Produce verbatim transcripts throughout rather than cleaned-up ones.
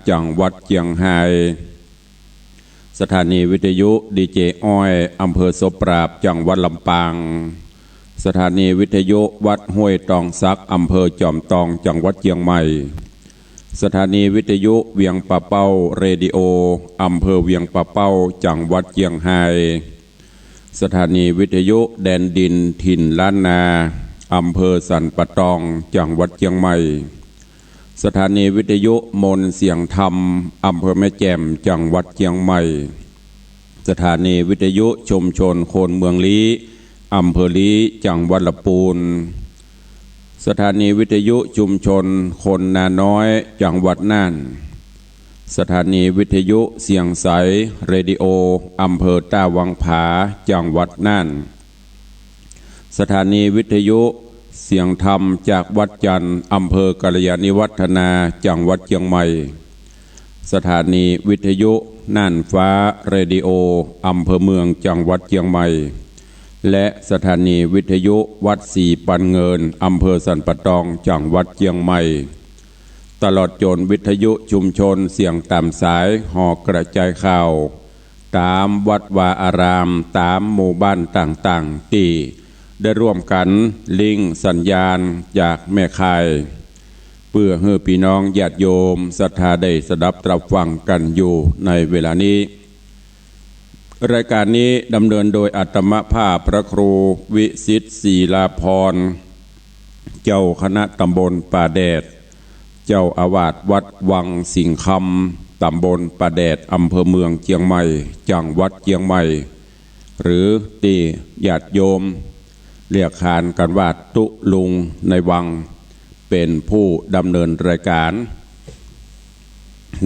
จังหวัดเจียงฮาย สถานีวิทยุดีเจอ้อย อำเภอโสปราบ จังหวัดลำปาง สถานีวิทยุวัดห้วยตองสัก อำเภอจอมตอง จังหวัดเจียงใหม่ สถานีวิทยุเวียงป่าเป้าเรดิโอ อำเภอเวียงป่าเป้า จังหวัดเจียงฮาย สถานีวิทยุแดนดินถิ่นล้านนา อำเภอสันป่าตอง จังหวัดเจียงใหม่ สถานีวิทยุมนต์เสียงธรรม อำเภอแม่แจ่ม จังหวัดเจียงใหม่ สถานีวิทยุชุมชนคนเมืองลี้ อำเภอลี้ จังหวัดละปูน สถานีวิทยุชุมชนคนนาน้อย จังหวัดน่าน สถานีวิทยุเสียงใสเรดิโอ อำเภอต้าวังผา จังหวัดน่าน สถานีวิทยุเสียงธรรมจากวัดจันทร์ อำเภอกัลยาณิวัฒนา จังหวัดเจียงใหม่ สถานีวิทยุน่านฟ้าเรดิโอ อำเภอเมือง จังหวัดเจียงใหม่ และสถานีวิทยุวัดศรีปันเงิน อำเภอสันป่าตอง จังหวัดเจียงใหม่ ตลอดจ๋นวิทยุชุมชนเสียงต๋ามสายหอกระจายข่าว ต๋ามวัดวาอาราม ต๋ามหมู่บ้านต่างๆ ตี้ได้ร่วมกั๋นลิงก์สัญญาณจากแม่ข่าย เปื้อหื้อปี้น้องญาติโยมศรัทธาได้สดับตรับฟังกั๋นอยู่ในเวลานี้ รายก๋านนี้ดำเนินโดยอาตมาภาพพระครูวิสิทธิ์ ศิลาภรณ์ เจ้าคณะตำบลป่าแดด เจ้าอาวาสวัดวังสิงห์คำ ตำบลป่าแดด อำเภอเมืองเจียงใหม่ จังหวัดเจียงใหม่ หรือตี้ญาติโยมเรียกขานกั๋นว่าตุ๊ลุงในวัง เป๋นผู้ดำเนินรายก๋าน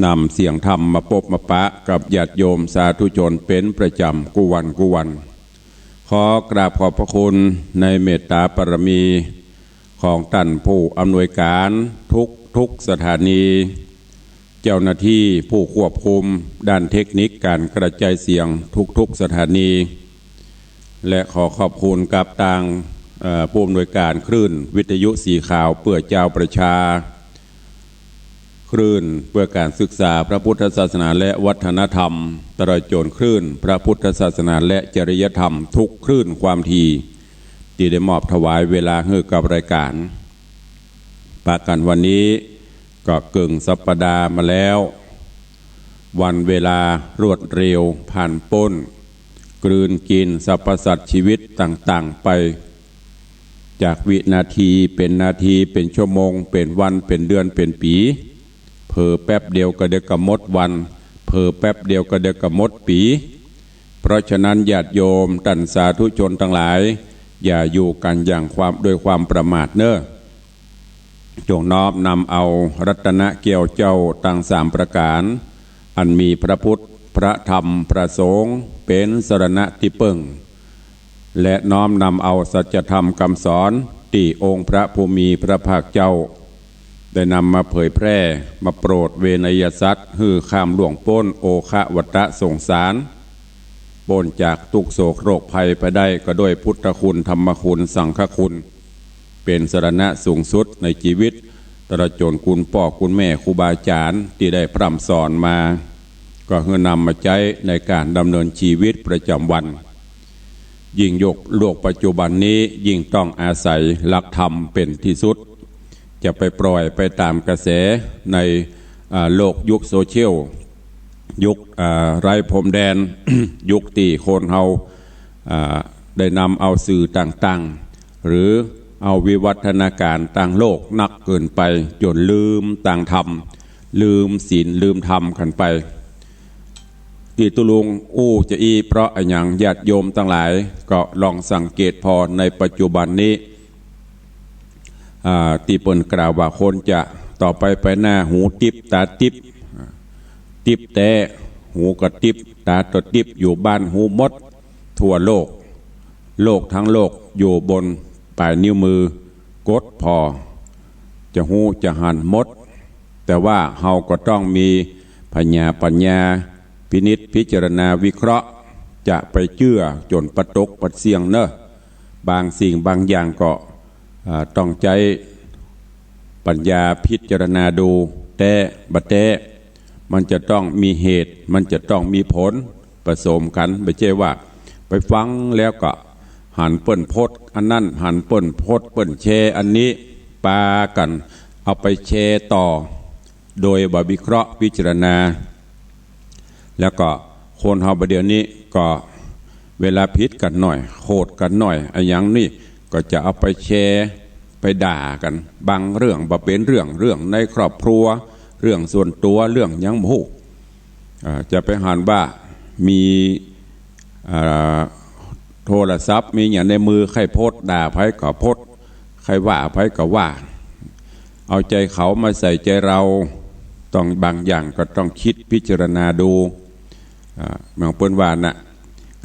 นำเสียงธรรมมาปบมาปะกับญาติโยมสาธุชนเป๋นประจ๋ำกู้วันกู้วัน ขอกราบขอบพระคุณในเมตตาบารมีของต้านผู้อำนวยก๋านทุกๆ สถานี เจ้าหน้าตี้ผู้ควบคุมด้านเทคนิคก๋านกระจายเสียงทุกๆ สถานี และขอขอบคุณกับตาง เอ่อ ผู้อำนวยก๋านคลื่นวิทยุสีขาวเปื้อจาวประชา คลื่นเปื้อก๋านศึกษาพระพุทธศาสนาและวัฒนธรรม ตลอดจ๋นคลื่นพระพุทธศาสนาและจริยธรรมทุกคลื่นความถี่ ตี้ได้มอบถวายเวลาหื้อกับรายก๋าน ปะกั๋นวันนี้ก็เกิ่งสัปดาห์มาแล้ว วันเวลารวดเร็วผ่านป๊น กลืนกิ๋นสรรพสัตว์ชีวิตต่างๆ ไป จากวินาทีเป๋นนาที เป๋นชั่วโมง เป๋นวัน เป๋นเดือน เป๋นปี๋ เผลอแป๊บเดียวก็เดียวก็หมดวัน เผลอแป๊บเดียวก็เดียวก็หมดปี๋ เพราะฉะนั้นญาติโยมต้านสาธุชนตังหลาย อย่าอยู่กั๋นอย่างความ ด้วยความประมาทเน่อ จงน้อมนำเอารัตนแก้วเจ้าตังสามประก๋าน อันมีพระพุทธ พระธรรม พระสงฆ์ เป๋นสรณะตี้เปิ้ง และน้อมนำเอาสัจธรรมกำสอนตี้องค์พระผู้มีพระภาคเจ้า ได้นำมาเผยแพร่ มาโปรดเวไนยสัตว์ หื้อข้ามล่วงป๊นโอฆะวัฏฏะสงสาร ป๊นจากตุ๊กข์โศกโรคภัยไปได้ ก็ด้วยพุทธคุณ ธรรมคุณ สังฆคุณ เป๋นสรณะสูงสุดในจีวิต ตลอดจ๋นคุณป้อคุณแม่ครูบาอาจ๋ารย์ตี้ได้พร่ำสอนมา ก็หื้อนำมาใจ๊ในก๋านดำเนินจีวิตประจ๋ำวัน ยิ่งยุค โลกปัจจุบันนี้ยิ่งต้องอาศัยหลักธรรมเป๋นตี้สุด จะไปปล่อยไปต๋ามกระแสใน อ่า โลกยุคโซเชียล ยุค อ่า ไร้พรมแดน ยุคตี้คนเฮา อ่า ได้นำเอาสื่อต่างๆ หรือเอาวิวัฒนาก๋ารตางโลกนักเกินไป จ๋นลืมตางธรรม ลืมศีล ลืมธรรมกั๋นไป ตี้ตุ๊ลุงอู้จะอี้เพราะอะหยัง ญาติโยมตังหลายก็ลองสังเกตผ่อในปัจจุบันนี้ อ่า ตี้เปิ้นกล่าวว่าคนจะต่อไปไปหน้าหูติ๊บต๋าติ๊บ ติ๊บแต๊ หูก็ติ๊บ ต๋าก็ติ๊บ อยู่บ้านฮู้หมด ทั่วโลก โลกตังโลกอยู่บนป๋ายนิ้วมือกดผ่อ จะฮู้จะหันหมด แต่ว่าเฮาก็ต้องมีผญาปั๋ญญา พินิจพิจารณาวิเคราะห์ จะไปเจื้อจ๋นปะตกปะเสี้ยงเน่อ บางสิ่งบางอย่างก็ อ่า ต้องใจ๊ปั๋ญญาพิจารณาดู แต๊บ่แต๊ มันจะต้องมีเหตุ มันจะต้องมีผลผสมกั๋น บ่ใจ้ว่าไปฟังแล้วก็หันเปิ้นโพสต์อันนั้น หันเปิ้นโพสต์ เปิ้นแชร์อันนี้ ปากั๋นเอาไปแชร์ต่อ โดยบ่วิเคราะห์พิจารณา แล้วก็คนเฮาบ่าเดี่ยวนี้ก็เวลาผิดกั๋นหน่อย โขดกั๋นหน่อย อะหยังนี่ก็จะเอาไปแชร์ ไปด่ากั๋น บางเรื่องบ่าเป๋นเรื่อง เรื่องในครอบครัว เรื่องส่วนตั๋ว เรื่องหยังบ่ฮู้ อ่า จะไปหันว่ามี อ่า โทรศัพท์มีหยังในมือ ใค่โพสต์ด่าใผก็โพสต์ ใค่ว่าใผก็ว่า เอาใจ๋เขามาใส่ใจ๋เรา ต้อง บางอย่างก็ต้องกึ๊ดพิจารณาดู อ่า เหมือนเปิ้นว่าน่ะ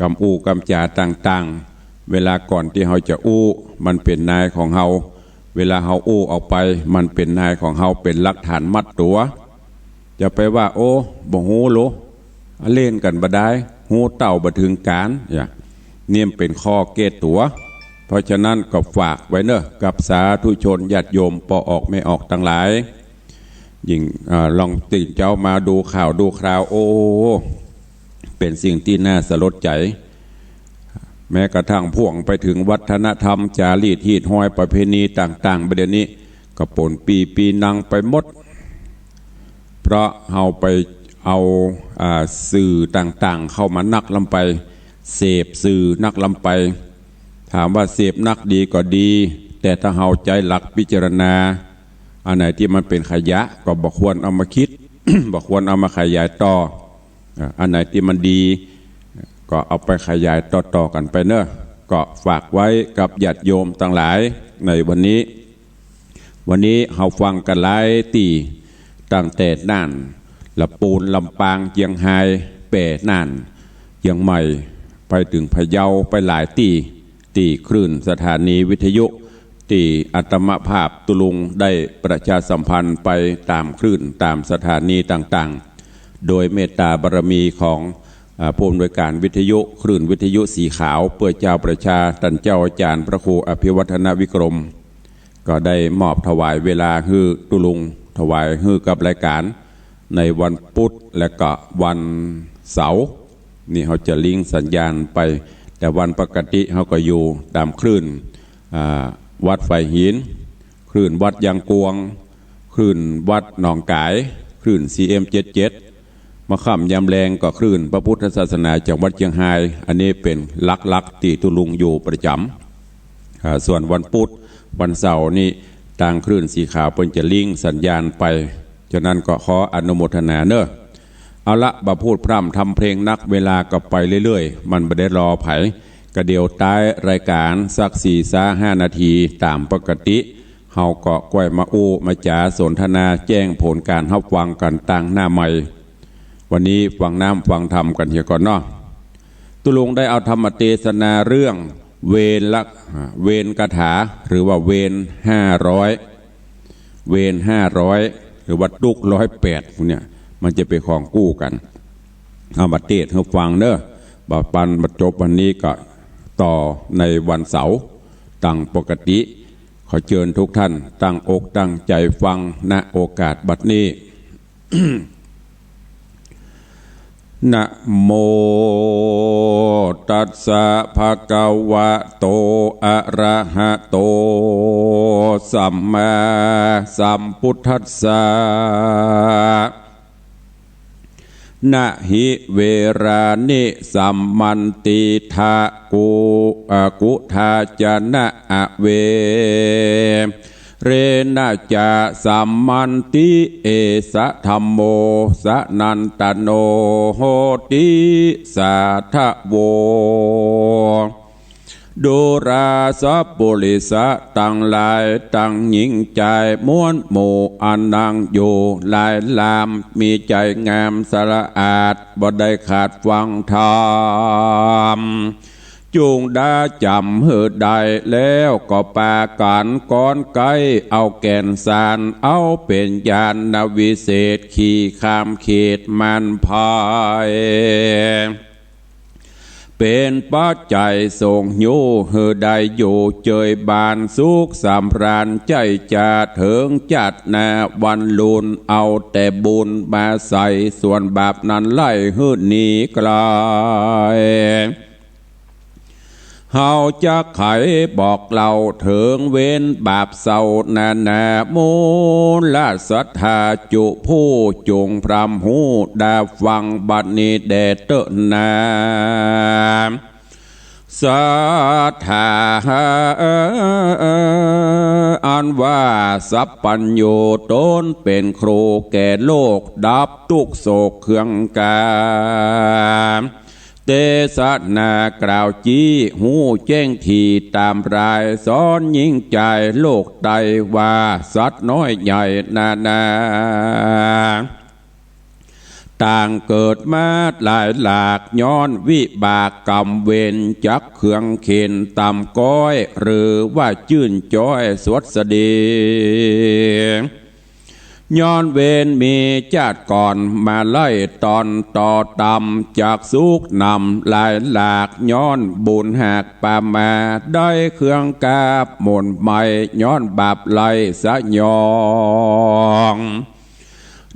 กำอู้กำจ๋าต่างๆ เวลาก่อนตี้เฮาจะอู้ มันเป๋นนายของเฮา เวลาเฮาอู้ออกไป มันเป๋นนายของเฮา เป๋นหลักฐานมัดตั๋ว จะไปว่า โอ้ บ่ฮู้โล อะเล่นกั๋นบ่ดาย ฮู้เต้าบ่เถิงก๋าน เนี่ย นี่มันเป๋นข้อแก้ตั๋ว เพราะฉะนั้นก็ฝากไว้เนาะ กับสาธุชนญาติโยมป้อออกแม่ออกตังหลาย ยิ่ง อ่า ลองตื่นเจ๊ามาดูข่าวดูคราว โอ้ เป๋นสิ่งตี้น่าสลดใจ๋ แม้กระทั่งพ่วงไปเถิงวัฒนธรรม จารีตฮีตฮอยประเพณีต่างๆ บ่าเดี่ยวนี้ก็ปนปี้ปีนังไปหมด เพราะเฮาไปเอา อ่า สื่อต่างๆ เข้ามานักล้ำไป เสพสื่อนักล้ำไป ถามว่าเสพนักดีก็ดี แต่ถ้าเฮาใจ๊หลักพิจารณา อันไหนตี้มันเป๋นขยะก็บ่ควรเอามาคิด บ่ควรเอามาขยายต่อ อ่า อันไหนตี้มันดีก็เอาไปขยายต่อๆ กั๋นไปเนาะ ก็ฝากไว้กับญาติโยมตังหลายในวันนี้ วันนี้เฮาฟังกั๋นหลายตี้ ตั้งแต่น่าน ละปูน ลำปาง เจียงฮาย แป้ น่าน เจียงใหม่ ไปเถิงพะเยา ไปหลายตี้ ตี้คลื่นสถานีวิทยุ ตี้อาตมาภาพตุ๊ลุงได้ประชาสัมพันธ์ไปต๋ามคลื่นต๋ามสถานีต่างๆ โดยเมตตาบารมีของ อ่า ผู้อำนวยการวิทยุ คลื่นวิทยุสีขาวเปื้อเจ้าประชา ต้านเจ้าอาจ๋ารย์พระครูอภิวัฒนวิกรม ก็ได้มอบถวายเวลาหื้อตุ๊ลุง ถวายหื้อกับรายก๋าน ในวันปุธและก็วันเสาร์ นี่เฮาจะลิงก์สัญญาณไป แต่วันปกติเฮาก็อยู่ต๋ามคลื่น อ่า วัดฝายหิน คลื่นวัดยางกวง คลื่นวัดหนองก๋าย คลื่น ซีเอ็ม เจ็ดเจ็ด มาค่ำยามแลงก็คลื่นพระพุทธศาสนาจังหวัดเจียงฮาย อันนี้เป๋นหลักๆ ตี้ตุ๊ลุงอยู่ประจ๋ำ อ่า ส่วนวันปุธ วันเสาร์นี่ ตางคลื่นสีขาวเปิ้นจะลิงก์สัญญาณไป ฉะนั้นก็ขออนุโมทนาเนาะ เอาละ บ่พูดพร่ำทำเพลงนัก เวลาก็ไปเรื่อยๆ มันบ่ได้รอใผ ก็เดี๋ยวต๊ายรายก๋านสักสี่ซาห้านาทีต๋ามปกติ เฮาก็ก้อยมาอู้มาจ๋าสนทนาแจ้งผลก๋านฮับฟังกั๋นตางหน้าใหม่ วันนี้ฟังน้ำฟังธรรมกั๋นเหียก่อนเนาะ ตุ๊ลุงได้เอาธรรมเตสนาเรื่องเวรละ เวรคาถา หรือว่าเวรห้าร้อย เวรห้าร้อย หรือว่าตุ๊กร้อยแปดเนี่ย มันจะเป๋นของกู้กั๋น เอามาเตสน์หื้อฟังเนาะ บ่าปันบ่าจบวันนี้ก็ต่อในวันเสาร์ต๋ามปกติ ขอเจิญทุกท่านตั้งอกตั้งใจ๋ฟัง ณ โอกาสบัดนี้ นะโมตัสสะภะคะวะโต อะระหะโต สัมมาสัมพุทธัสสะ นะหิเวรานิสัมมันติ ทะกุ อะกุทาจะนะ อะเว เรนะจะสัมมันติ เอสะธัมโม สะนันตะโน โหติ สาธะโว ดูราสะปุริสะตังหลาย ตังญิงจายม้วนหมู่ อันนั่งอยู่หลายลาม มีใจ๋งามสะอาด บ่ได้ขาดฟังธรรม จุ่งดาจ๋ำหื้อได้ แล้วก็ปากั๋นก้อนใก้ เอาแก่นสาร เอาเป๋นญาณวิเศษ ขี่ข้ามเขตม่านภาย เป๋นปัจจัยส่งยู้หื้อได้อยู่เจยบานสุขสำราญใจ๊จาดเถิงจาดหน้าวันลุน เอาแต่บุญมาใส่ ส่วนบาปนั้นไล่หื้อหนีไกล เฮาจักไขบอกเล่าเถิงเวรบาปเศร้านานา มูลศรัทธาจุผู้จุ่งพร่ำฮู้ดาฟังบัดนี้แด่เต๊อะนา ศรัทธาอันว่าสัพพัญญูต๋นเป๋นครูแก่โลก ดับตุ๊กข์โศกเคืองกา เตสนากล่าวจี๊ฮู้แจ้งถี่ต๋ามราย สอนญิงจายโลกไตว่าสัตว์น้อยใหญ่นานา ต่างเกิดมาหลายหลาก ย้อนวิบากกรรมเวรจักเคืองเข็ญต่ำก้อย หรือว่าจื้นจ้อยสวัสดี ย้อนเวรมีจาติก่อนมาไล่ต๋อนต่อต่ำ จักสุขนำหลายหลาก ย้อนบุญหากปามา ได้เคืองกาบหม่นไหม้ ย้อนบาปไล่สยอง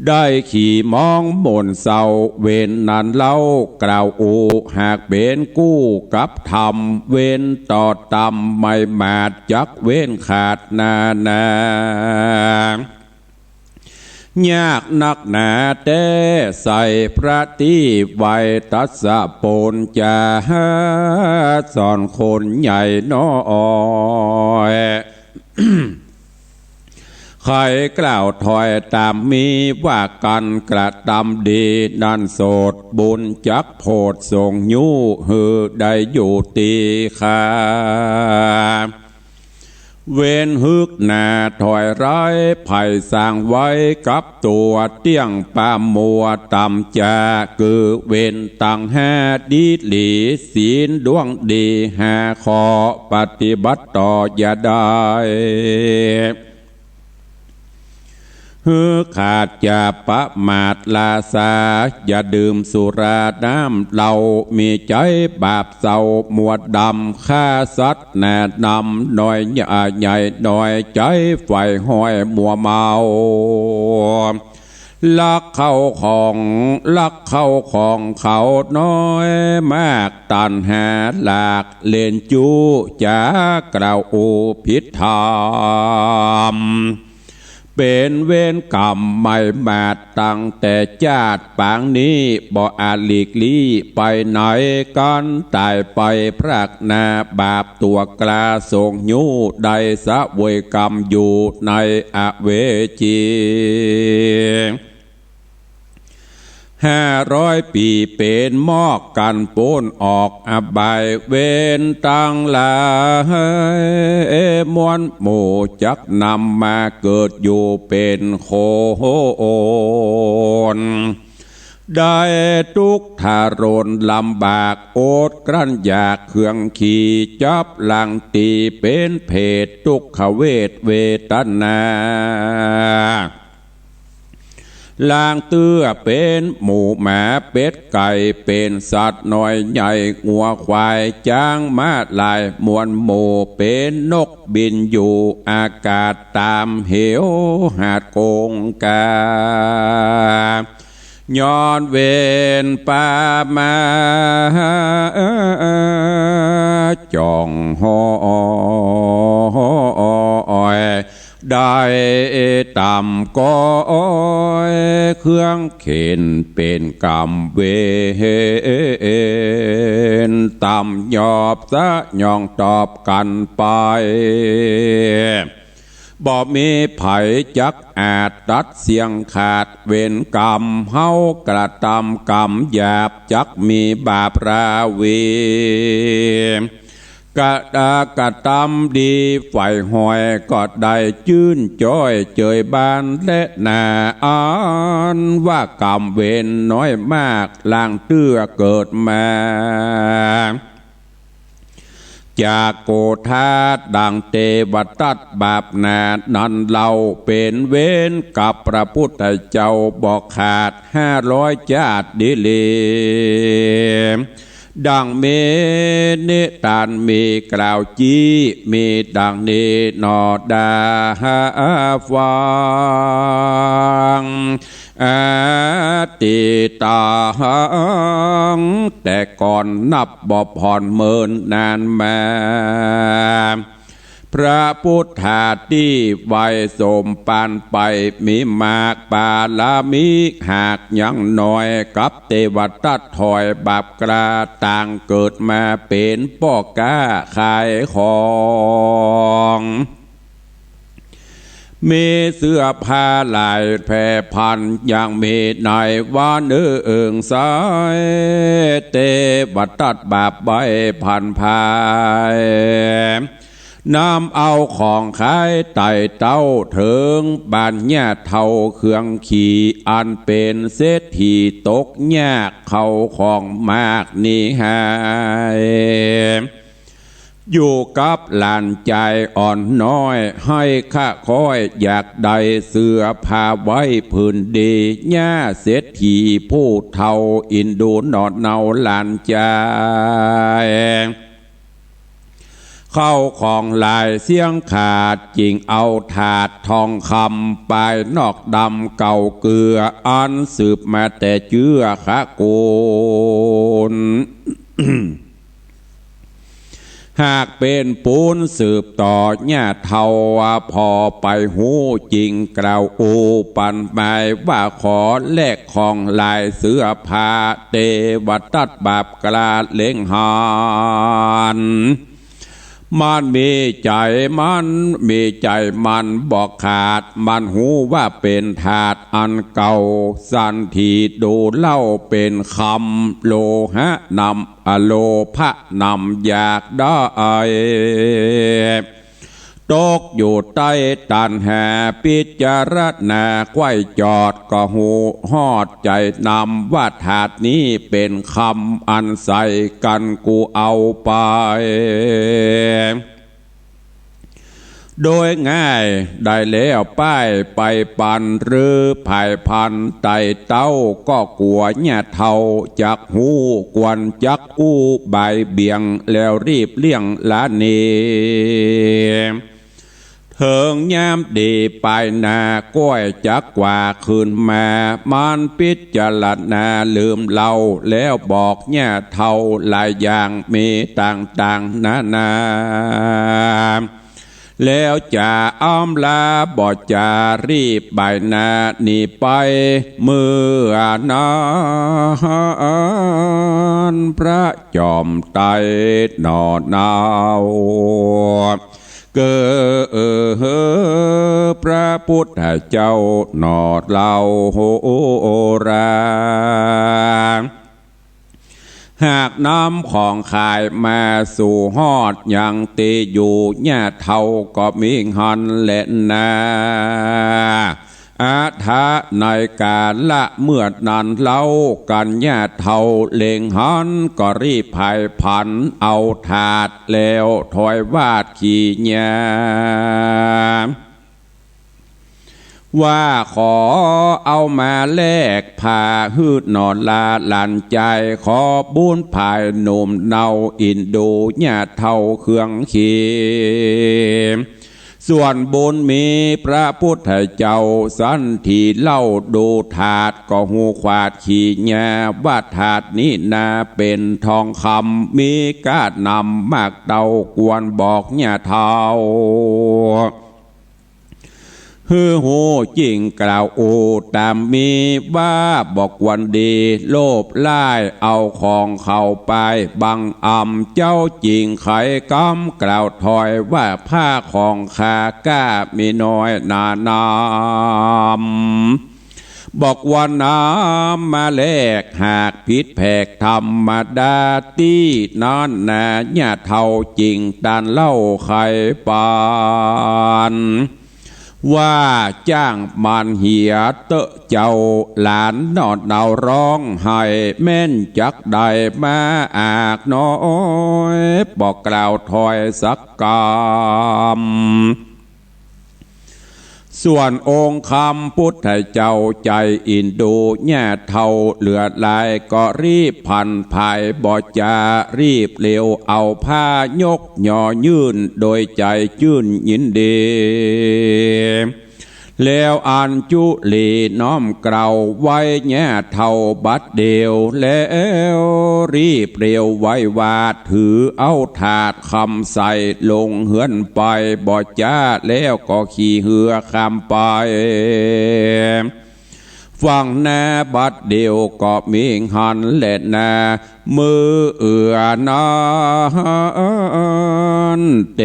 ได้ขี่มองหม่นเศร้า เวรนั้นเล่ากล่าวอู้ หากเป๋นกู้กับธรรม เวรต่อต่ำไม่หมาด จักเว้นขาดนานา ยากนักหนาแต๊ใส่พระตี้ไว ตัสสะโปญจา สอนคนใหญ่น้อย ใค่กล่าวถ้อยต๋ามมีว่ากั๋นกระตำดี นั้นโสดบุญจักโผดส่งยู้หื้อได้อยู่ตี้คา เวรฮึกหนาถอยร้าย ไผสร้างไว้กับตั๋ว เตี้ยงปามัวต่ำจา คือเวรตังห้าดีหลี ศีลดวงดีห้าข้อ ปฏิบัติต่ออย่าได้ หื้อขาดอย่าประมาทราสา อย่าดื่มสุราน้ำเหล้า มีใจ๋บาปเศร้ามัวดำ ฆ่าสัตว์แนะนำน้อยใหญ่น้อยใจ๋ ใฝ่ห้อยมัวเมา ลักเข้าของ ลักเข้าของเขาน้อยมาก ตัณหาหลากเล่นจู้จ๋ากล่าวอู้ผิดธรรม เป๋นเวรกรรมไม่หมาดตั้งแต่จาติปางนี้ บ่อาจหลีกลี้ไปไหนกั๋น ต๋ายไปพรากหน้าบาปตั๋วกล้า ส่งยู้ได้เสวยกรรมอยู่ในอเวจี ห้าร้อยปี๋เป๋นมอกกั๋นป๊นออกอบาย เวรตังหลายมวลหมู่ จักนำมาเกิดอยู่เป๋นคน ได้ตุ๊กข์ทรนลำบาก อดกลั้นอยากเคืองขี้ จับลางตี๋เป๋นเผท ตุ๊กขเวทเวทนา ลางเตื้อเป๋นหมูหมาเป็ดไก่ เป๋นสัตว์น้อยใหญ่งัวควายจ๊างม้าลาย มวลหมู่เป๋นนกบินอยู่อากาศต๋ามเหวหาดคงคา ย้อนเวรปามาจ้องห้อย ได้ต่ำก้อย เคืองเข็ญเป๋นกรรมเวร ต่ำยอบสยองตอบกั๋นไป บ่มีใผจักอาจตัดเสี้ยงขาด เวรกรรมเฮากระตำกรรมหยาบ จักมีบาปราวี กระ กระตำดีใฝ่ห้อย ก็ได้จื้นจ้อยเจยบานแลนา อันว่ากรรมเวรน้อยมาก ลางเตื้อเกิดมา จากโกธาตุดังเตวทัตบาปหนา นั้นเล่าเป๋นเวรกับพระพุทธเจ้าบ่ขาด ห้าร้อยจาติดีหลี ดังมีนิตานมีกล่าวจี้ มีดังนี้หนอดาฟัง อดีตตัง แต่ก่อนนับบ่ผ่อนเมินนานมา พระพุทธาตี้ไหว้สมปานไป มีมากปารามีหากยังน้อย กับเตวตัตถอยบาปกล้า ต่างเกิดมาเป๋นป้อก๊าขายของ มีเสื้อผ้าหลายแพร่พัน ยังมีในว่าเนืองใส เตวตัตบาปใบ้ผันพาย นำเอาของขายไต่เต้าเถิงบ้านญาติเฒ่าเครื่องขี่ อันเป๋นเศรษฐีตกยากเข้าของมากหนีหาย อยู่กับหลานจายอ่อนน้อย ให้ข้าค้อยอยากได้เสื้อผ้าไว้ผืนดี ญาเศรษฐีผู้เฒ่าอินดูหนอเนาหลานจาย เข้าของหลายเสี้ยงขาด จึงเอาถาดทองคำปายนอกดำเก่าเกือ อันสืบมาแต่เจื้อขะกูล หากเป๋นปูนสืบต่อญาติเฒ่า พอไปฮู้จึงกล่าวอู้ปันหมายว่า ขอแลกของหลายเสื้อผ้า เตวตัตบาปกล้าเล็งหัน มันมีใจ๋มัน มีใจ๋มันบ่ขาด มันฮู้ว่าเป๋นถาดอันเก่า สันทีดูเล่าเป๋นคำโลหะนำ อโลภะนำอยากได้ ตกอยู่ใต้ตัณหา พิจารณาไขว้จอด ก็ฮู้ฮอดใจ๋นำ ว่าถาดนี้เป๋นคำอันใส กันกูเอาไป โดยง่ายได้แล้วป้ายไปปัน หรือผายพันไต่เต้า ก็กั๋วญาติเฒ่าจักฮู้ ควรจักอู้บายเบี่ยง แล้วรีบเลี่ยงละหนี เถิงยามดีปายหน้า ก้อยจักกว่าคืนมา มันพิจารณาลืมเล่า แล้วบอกญาติเฒ่าหลายอย่าง มีต่างๆ นานา แล้วจะอำลาบ่จา รีบบ่ายหน้าหนีไป เมื่อนั้นพระจอมไตรหนอเนา เกอพระพุทธเจ้าหนอเล่าโหรา หากนำของขายมาสู่ฮอดยังตี้อยู่ ญาติเฒ่าก็มีหั้นแลนา อถะ ในกาละเมื่อนั้นเล่า กั๋นญาติเฒ่าเล็งหั้น ก็รีบผายผันเอาถาด แล้วถอยวาดขี่ยา ว่าขอเอามาแลกผ้าหื้อหนอลาหลานจาย ขอบุญผายหนุ่มเนาอินดูญาติเฒ่าเครื่องขี่ ส่วนบุญมีพระพุทธเจ้าสันทีเล่า ดูถาดก็ฮู้ขวาดขี่ยา ว่าถาดนี้นาเป๋นทองคำ มีก้านำมากเต้า ควรบอกญาติเฒ่า หื้อฮู้จึ่งกล่าวอู้ต๋ามมีว่า บ่ควรดีโลภหลาย เอาของเขาไปบังอำ เจ้าจึ่งไขกำกล่าวถอยว่า ผ้าของข้าก้ามีน้อยหนานำ บอกว่านำมาแลก หากผิดแผกธรรมดาตี้นั้นนา ญาติเฒ่าจึ่งตันเล่าไขปัน ว่าจ้างมันเหียเต๊อะเจ้า หลานหนอเนาร้องไห้ แม่นจักได้มาอากน้อย บ่กล่าวถอยสักกำ ส ส่วนองค์คำปุทธเจ้าใจ๋อินดู ญาติเฒ่าเหลือหลายก็รีบผันผาย บ่จารีบเร็ว เอาผ้ายกหย่อยื่น โดยใจ๋จื้นยินดี แล้วอัญจุลีน้อมเกล้าไหว้ญาติเฒ่าบัดเดี่ยว แล้วรีบเร็วไววาด ถือเอาถาดคำใส่ลงเฮือนไป บ่จาแล้วก็ขี่เฮือข้ามไป ฝั่งนาบัดเดี่ยวก็มิหันแลนา เมื่อเอือนั้นเต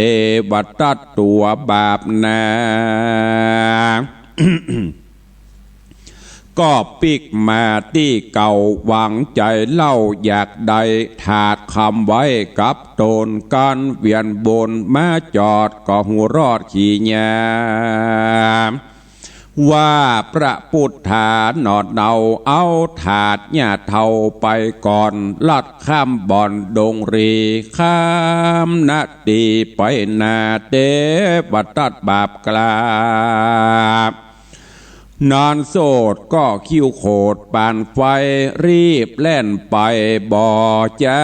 วทัตตัวบาปนา ก็ปิ๊กมาตี้เก่า หวังใจ๋เล่าอยากได้ถาดคำไว้กับต๋น กั๋นเวียนบนมาจอดก็ฮู้รอดขี่ยา ว่าพระปุทธาหนอเนา เอาถาดญาติเฒ่าไปก่อน ลัดข้ามบ่อนดงรี ข้ามนาตีไปนา เตวทัตบาปกล้า นานโสดก็คิ้วโขดปานไฟ รีบแล่นไปบ่จา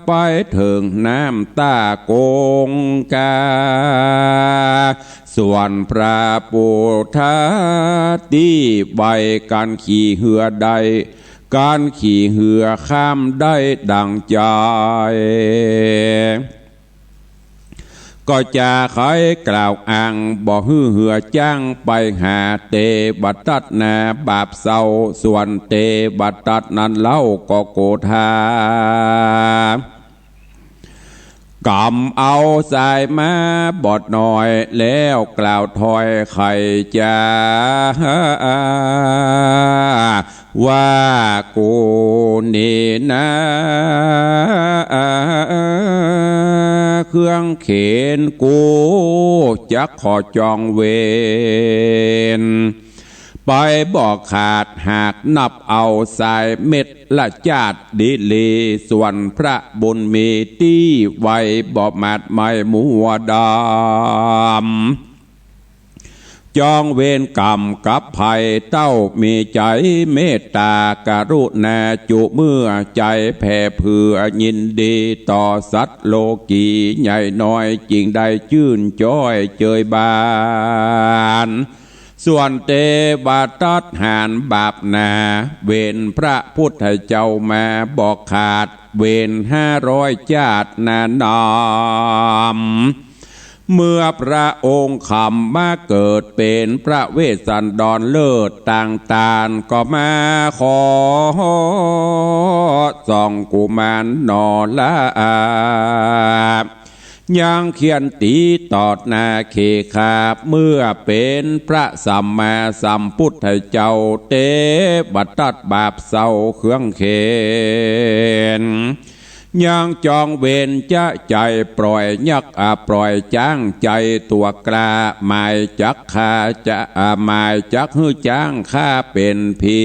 ไปเถิงน้ำต้ากงกา ส่วนพระปุทธาตี้ไว กั๋นขี่เฮือได้ กั๋นขี่เฮือข้ามได้ดังใจ๋ ก็จะใค่กล่าวอ้าง บ่หื้อเฮือจ้างไปหาเตวทัตนา บาปเศร้า ส่วนเตวทัตนั้นเล่าก็โกธา กำเอาสายมาบอดน้อย แล้วกล่าวถ้อยไขจ๋า ว่ากูนี้นา เครื่องเขนกูจักขอจองเวร ไปบ่ขาดหากนับเอาสายเม็ดละจาติดีหลี ส่วนพระบุญมีตี้ไวบ่หมาดไหม้มัวดำ จองเวรกรรมกับภัย เต้ามีใจ๋เมตตากรุณาจุ เมื่อใจ๋แผ่เผื่อยินดี ต่อสัตว์โลกีใหญ่น้อย จึงได้จื้นจ้อยเจยบาน ส่วนเตวทัตหารบาปนา เวรพระพุทธเจ้ามาบ่ขาด เวรห้าร้อยจาตินานนำ เมื่อพระองค์ขำมาเกิดเป๋นพระเวสสันดรเลิศต่างตาน ก็มาขอส่องกุมารหนอละอา ยังเคียนตี๋ตอดหน้าเขขาบ เมื่อเป๋นพระสัมมาสัมพุทธเจ้า เตวทัตบาปเศร้าเครื่องเขน ยังจองเวรจะใจ๋ปล่อยยักษ์ อ่า ปล่อยจ๊างใจ๋ตั๋วกล้า หมายจักฆ่าจะ อ่า หมายจักหื้อจ๊างฆ่าเป๋นผี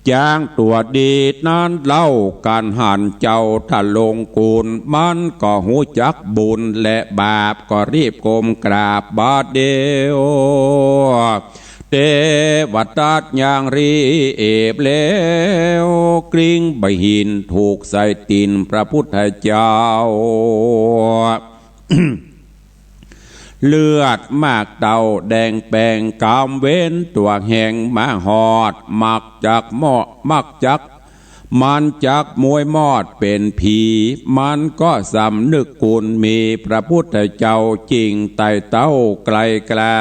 จ๊างตั๋วดีนั้นเล่า กั๋นหันเจ้าทะลงกุล มันก็ฮู้จักบุญและบาป ก็รีบก้มกราบบาดเดียว เตวทัตยังรีบแล้ว กลิ้งบ่าหินถูกใส่ตี๋นพระพุทธเจ้า เลือดมากเต้าแดงแป๋ง กำเว้นตั๋วแห้งมาฮอด มักจักเหมาะ มักจัก มันจักมวยมอดเป๋นผี มันก็สำนึกกุณมีพระพุทธเจ้า จึงไต่เต้าไกลกล้า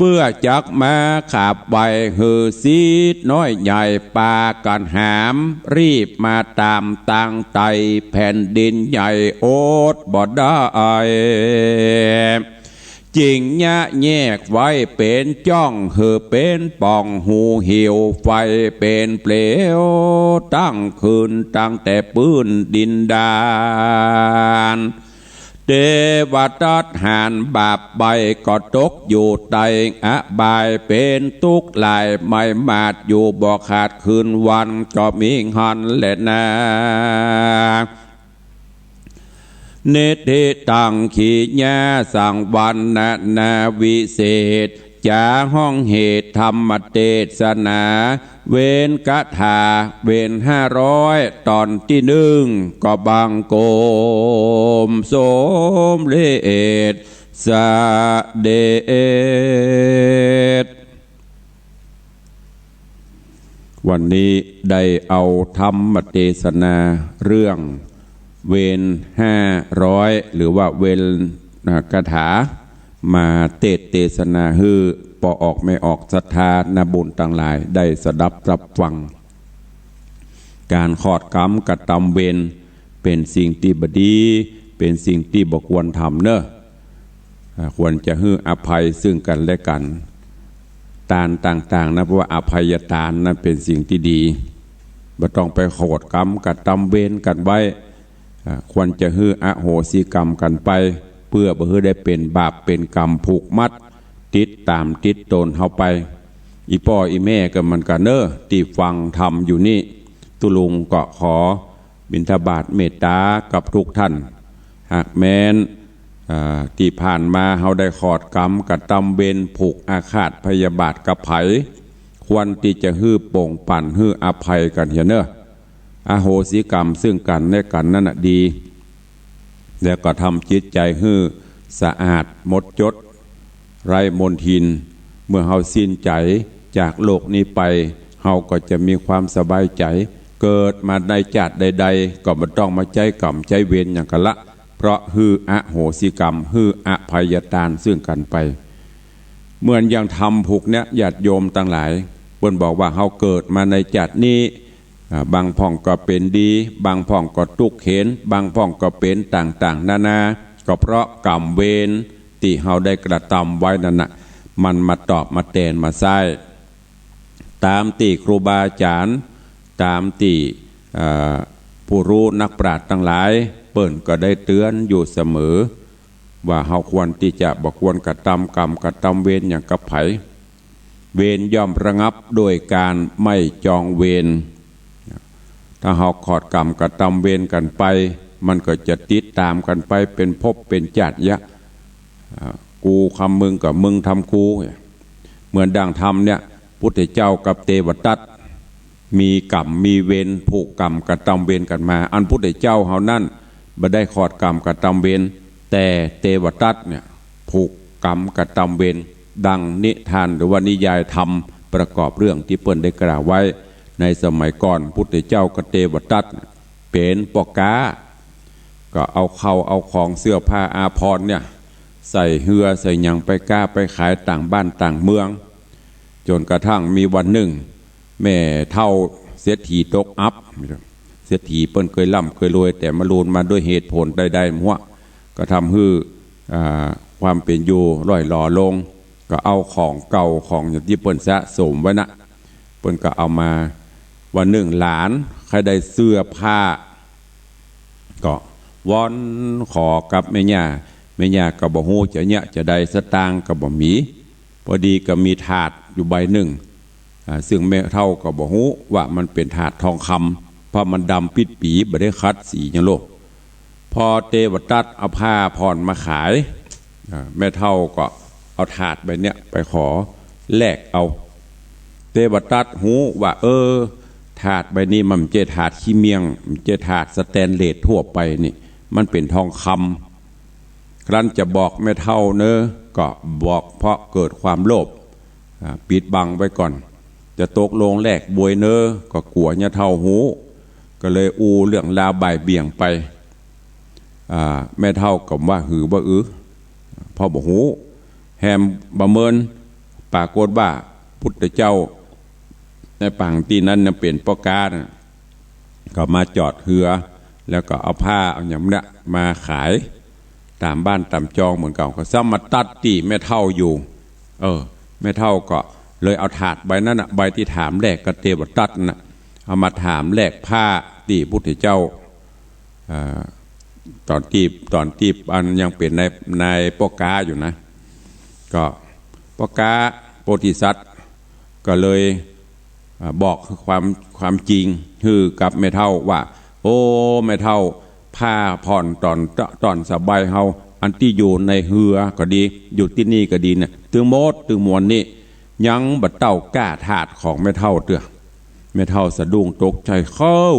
เปื้อจักมาขับไวหื้อศิษย์น้อยใหญ่ปากั๋นหาม รีบมาต๋ามตางไต่ แผ่นดินใหญ่อดบ่ได้ จึงยะแยกไว้เป๋นจ้อง หื้อเป๋นป่องหูหิว ไฟเป๋นเปลว ตั้งคืนตั้งแต่ปื้นดินดาน เตวทัตหารบาปไป ก็ตกอยู่ใต้อบาย เป๋นตุ๊กข์หลาย ไม่มาดอยู่บ่ขาดคืนวัน ก็มีหั้นแลนา นิทธิตัง ขีณาสังวรณนาวิเศษ จ๋าฮ้องเหตุธรรมเตสนา เวรกถา เวรห้าร้อย ตอนตี้นึ่ง ก็บังคมสมเร็จเสด็จ วันนี้ได้เอาธรรมเตสนาเรื่องเวรห้าร้อย หรือว่าเวร อ่า กถา มาเตสน์เตสนาหื้อป้อออกแม่ออกศรัทธานาบุญตังหลายได้สดับรับฟัง ก๋านขอดกรรมกระตำเวรเป๋นสิ่งตี้บ่ดี เป๋นสิ่งตี้บ่ควรทำเนาะ อ่า ควรจะหื้ออภัยซึ่งกั๋นและกั๋น ตานต่างๆ นะ เพราะว่าอภัยตานนั้นเป๋นสิ่งตี้ดี บ่ต้องไปขอดกรรมกระตำเวรกั๋นไว้ อ่า ควรจะหื้ออโหสิกรรมกั๋นไป เปื้อบ่หื้อได้เป๋นบาปเป๋นกรรมผูกมัด ติดต๋ามติดตนเฮาไป อี่ป้ออี่แม่ก็เหมือนกั๋นเนาะ ตี้ฟังธรรมอยู่นี่ ตุ๊ลุงก็ขอบิณฑบาตเมตต๋ากับทุกท่าน หากแม้น อ่า ตี้ผ่านมาเฮาได้ขอดกรรมกระตำเวรผูกอาฆาตพยาบาทกับใผ ควรตี้จะหื้อป่งปั๋นหื้ออภัยกั๋นเหียเนาะ อโหสิกรรมซึ่งกั๋นและกั๋นนั้นน่ะดี แล้วก็ทำจิตใจ๋หื้อสะอาดหมดจด ไร้มลทิน เมื่อเฮาสิ้นใจ๋จากโลกนี้ไป เฮาก็จะมีความสบายใจ๋ เกิดมาในจาติใดๆ ก็บ่ต้องมาใจ๊กรรมใจ๊เวรหยังกั๋นละ เพราะหื้ออโหสิกรรม หื้ออภัยตานซึ่งกั๋นไป เหมือนอย่างธรรมผูกเนี้ย ญาติโยมตังหลาย เปิ้นบอกว่าเฮาเกิดมาในจาตินี้ อ่า บางพ่องก็เป๋นดี บางพ่องก็ตุ๊กข์เข็ญ บางพ่องก็เป๋นต่างๆ นานา ก็เพราะกรรมเวรตี้เฮาได้กระตำไว้นั้นน่ะ มันมาตอบมาแตนมาใซ้ ต๋ามตี้ครูบาอาจ๋ารย์ ต๋ามตี้ อ่า ผู้ฮู้นักปราชญ์ตังหลาย เปิ้นก็ได้เตื๋อนอยู่เสมอ ว่าเฮาควรตี้จะบ่ควรกระตำกรรมกระตำเวรหยังกับใผ เวรย่อมระงับด้วยก๋านไม่จองเวร ถ้าเฮาขอดกรรมกระตำเวรกั๋นไป มันก็จะติดต๋ามกั๋นไปเป๋นภพเป๋นจาติเยียะ อ่า กูทำมึงก็มึงทำกู เหมือนดังธรรมเนี่ย พุทธเจ้ากับเตวทัต มีกรรมมีเวร ผูกกรรมกระตำเวรกั๋นมา อันพุทธเจ้าเฮานั้นบ่ได้ขอดกรรมกระตำเวร แต่เตวทัตเนี่ยผูกกรรมกระตำเวร ดังนิทานหรือว่านิยายธรรมประกอบเรื่องตี้เปิ้นได้กล่าวไว้ ในสมัยก่อนพุทธเจ้ากับเตวทัตเป๋นป้อก๊า ก็เอาเข้าเอาของเสื้อผ้าอาภรณ์เนี่ย ใส่เฮือใส่หยังไปก๊าไปขายต่างบ้านต่างเมือง จ๋นกระทั่งมีวันนึ่ง แม่เฒ่าเศรษฐีตกอับ เศรษฐีเปิ้นเกยร่ำเกยรวย แต่มาลูนมาด้วยเหตุผลใดๆ บ่ฮู้ ก็ทำหื้อ อ่า ความเป๋นอยู่ร่อยหรอลง ก็เอาของเก่าของหยังตี้เปิ้นสะสมไว้น่ะ เปิ้นก็เอามา วันนึ่งหลานใค่ได้เสื้อผ้า ก็ว่อนขอกับแม่ย่า แม่ย่าก็บ่ฮู้จะเยียะจะใด สตางค์ก็บ่มี พอดีก็มีถาดอยู่ใบนึ่ง อ่า ซึ่งแม่เฒ่าก็บ่ฮู้ว่ามันเป๋นถาดทองคำ เพราะมันดำปิดปี๋ บ่ได้ขัดสีหยังโลก พอเตวทัตเอาผ้าผ่อนมาขาย อ่า แม่เฒ่าก็เอาถาดใบเนี้ยไปขอแลกเอา เตวทัตฮู้ว่า เออ ถาดใบนี้มันบ่ใจ้ถาดขี้เมี้ยง บ่ใจ้ถาดสแตนเลสทั่วไปนี่ มันเป๋นทองคำ ครั้นจะบอกแม่เฒ่าเน่อ ก็บอกเพราะเกิดความโลภ อ่า ปิดบังไว้ก่อน จะตกลงแลกบวยเน่อ ก็กั๋วเยียะเฒ่าฮู้ ก็เลยอู้เรื่องราวบ่ายเบี่ยงไป อ่า แม่เฒ่าก็ว่าหือบ่าอือ เพราะบ่ฮู้ แหมบ่าเมิน ปรากฏว่าพุทธเจ้าในปางตี้นั้นยังเป๋นป้อก๊าน่ะ ก็มาจอดเฮือ แล้วก็เอาผ้าเอาหยังเนี่ยมาขาย ต๋ามบ้านต๋ามจองเหมือนเก่า ก็ซ้ำมาตัดตี้แม่เฒ่าอยู่ เออ แม่เฒ่าก็เลยเอาถาดใบนั้นน่ะ ใบตี้ถามแลกกับเตวทัตน่ะ เอามาถามแลกผ้าตี้พุทธเจ้า อ่า ต๋อนตี้ ต๋อนตี้อันยังเป๋นนาย นายป้อก๊าอยู่นะ ก็ป้อก๊าโพธิสัตว์ก็เลย อ่า บอกความ ความจริงหื้อกับแม่เฒ่าว่า โอ้ แม่เฒ่า ผ ผ้าผ่อนต๋อน ต๋อนสบายเฮา อันตี้อยู่ในเฮือก็ดี อยู่ตี้นี่ก็ดีเนี่ย ตึงหมดตึงมวลนี่ ยังบ่เต้าก้าถาดของแม่เฒ่าเตื้อ แม่เฒ่าสะดุ้งตกใจ๋ เฮ้อ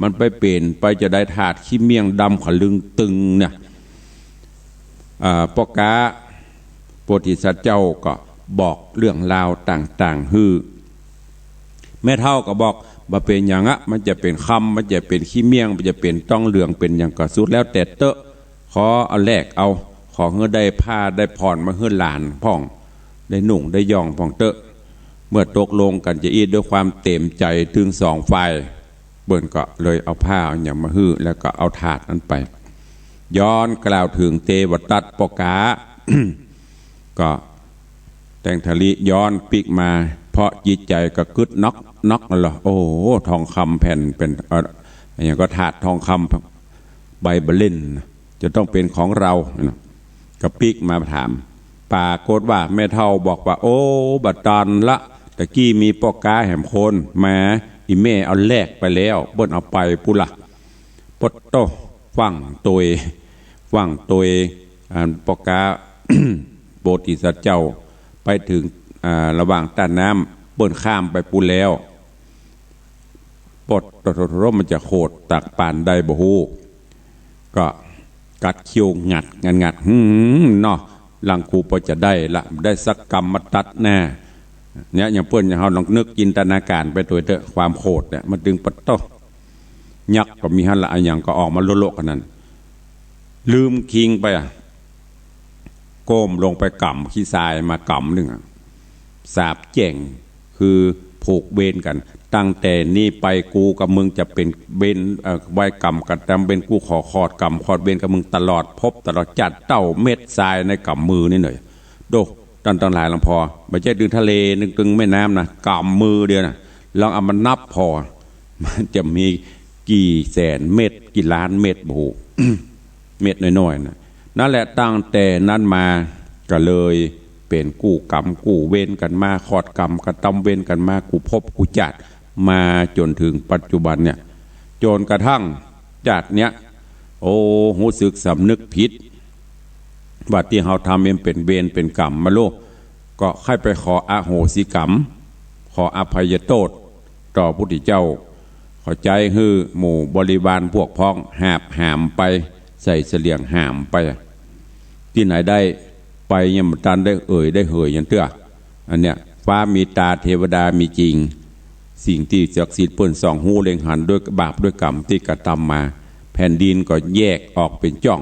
มันไปเป๋นไปจาใดถาดขี้เmiesยงดำขะลึงตึงเนี่ย อ่า ป้อก๊าโพธิสัตว์เจ้าก็บอกเรื่องราวต่างๆ หื้อ แม่เฒ่าก็บอก บ่เป๋นหยังอะ มันจะเป๋นคำ มันจะเป๋นขี้เmiesยง มันจะเป๋นตองเหลือง เป๋นหยังก็สุดแล้วแต่เต๊อะ ขอเอาแลกเอา ขอหื้อได้ผ้าได้ผ่อนมาหื้อหลานพ่อง ได้นุ่งได้ย่องพ่องเต๊อะ เมื่อตกลงกั๋นจาอี้ด้วยความเต๋มใจ๋ตึงสองฝ่าย เปิ้นก็เลยเอาผ้าเอาหยังมาหื้อ แล้วก็เอาถาดนั้นไป ย้อนกล่าวเถิงเตวตัตตะป้อก๊า ก็แตงทะลิย้อนปิ๊กมา เพราะจิตใจ๋ก็กึ๊ดนอกนอกนั่นแหละ โอ้โห ทองคำแผ่นเป๋น เอ่อ อะหยังก็ถาดทองคำใบเบอร์เริ่ม จะต้องเป๋นของเฮานะ ก็ปิ๊กมาถาม ปรากฏว่าแม่เฒ่าบอกว่า โอ้ บ่ตันละ ตะกี้มีป้อก๊าแหมคน แหม อี่แม่เอาแลกไปแล้ว เปิ้นเอาไปปู้นละ ปดโต้ ฟั่งโตย ฟั่งโตย อันป้อก๊า โพธิสัตว์เจ้า ไปเถิง อ่า ระหว่างต้าน้ำ เปิ้นข้ามไปปู้นแล้ว ปดโต้ มันจะโหดตักปานใดบ่ฮู้ ก็กัดเขี้ยวงัด งัด งัด หืม เนาะ ลังกูปอจะได้ละ ได้สักกำมาตัดหน้า เนี่ย อย่างเปิ้น อย่างเฮาลองนึกจินตนาก๋ารณ์ไปตวยเต๊อะ ความโหดเนี่ย มันตึงปดโต้ ยักษ์ก็มีหั้นละ อะหยังก็ออกมาโละๆ กั๋นนั้น ลืมคิงไปอะ ก้มลงไปกำขี้ทรายมากำนึ่งอะ สาปแจ้ง คือผูกเวรกั๋น ตั้งแต่นี้ไปกูกับมึงจะเป๋นเวร เอ่อ ไว้ก๋รรมกระตำเวร กูขอขอดกรรมขอดเวรกับมึงตลอดภพตลอดจาติ เต้าเม็ดทรายในก๋ำมือนี่หน่อย โด ต้านตังหลายหลวงพ่อ บ่ใจ้ตึงทะเล นึกตึงแม่น้ำนะ ก๋ำมือเดียวนะ ลองเอามานับผ่อ มันจะมีกี่แสนเม็ด กี่ล้านเม็ด บ่ฮู้ เม็ดน้อยๆ นะ นั่นแหละ ตั้งแต่นั้นมาก็เลยเป๋นกู้กรรมกู้เวรกั๋นมา ขอดกรรมกระตำเวรกั๋นมา กู้ภพกู้จาติ มาจ๋นเถิงปัจจุบันเนี่ย จ๋นกระทั่งจาติเนี่ย โอ้ ฮู้สึกสำนึกผิด ว่าตี้เฮาทำเป๋นเวรเป๋นกรรมมาโลก ก็ใค่ไปขออโหสิกรรม ขออภัยโทษต่อพุทธเจ้า ขอใจ๊หื้อหมู่บริวารพวกพ้องหาบหามไป ใส่เสลี่ยงหามไป ตี้ไหนได้ไปยังบ่ตันได้เอ่ยได้เหยหยังเตื้อ อันเนี้ย ฟ้ามีตาเทวดามีจริง สิ่งตี้ศักดิ์สิทธิ์เปิ้นส่องฮู้เล็งหันด้วยบาปด้วยกรรมตี้กระตำมา แผ่นดินก็แยกออกเป๋นจ้อง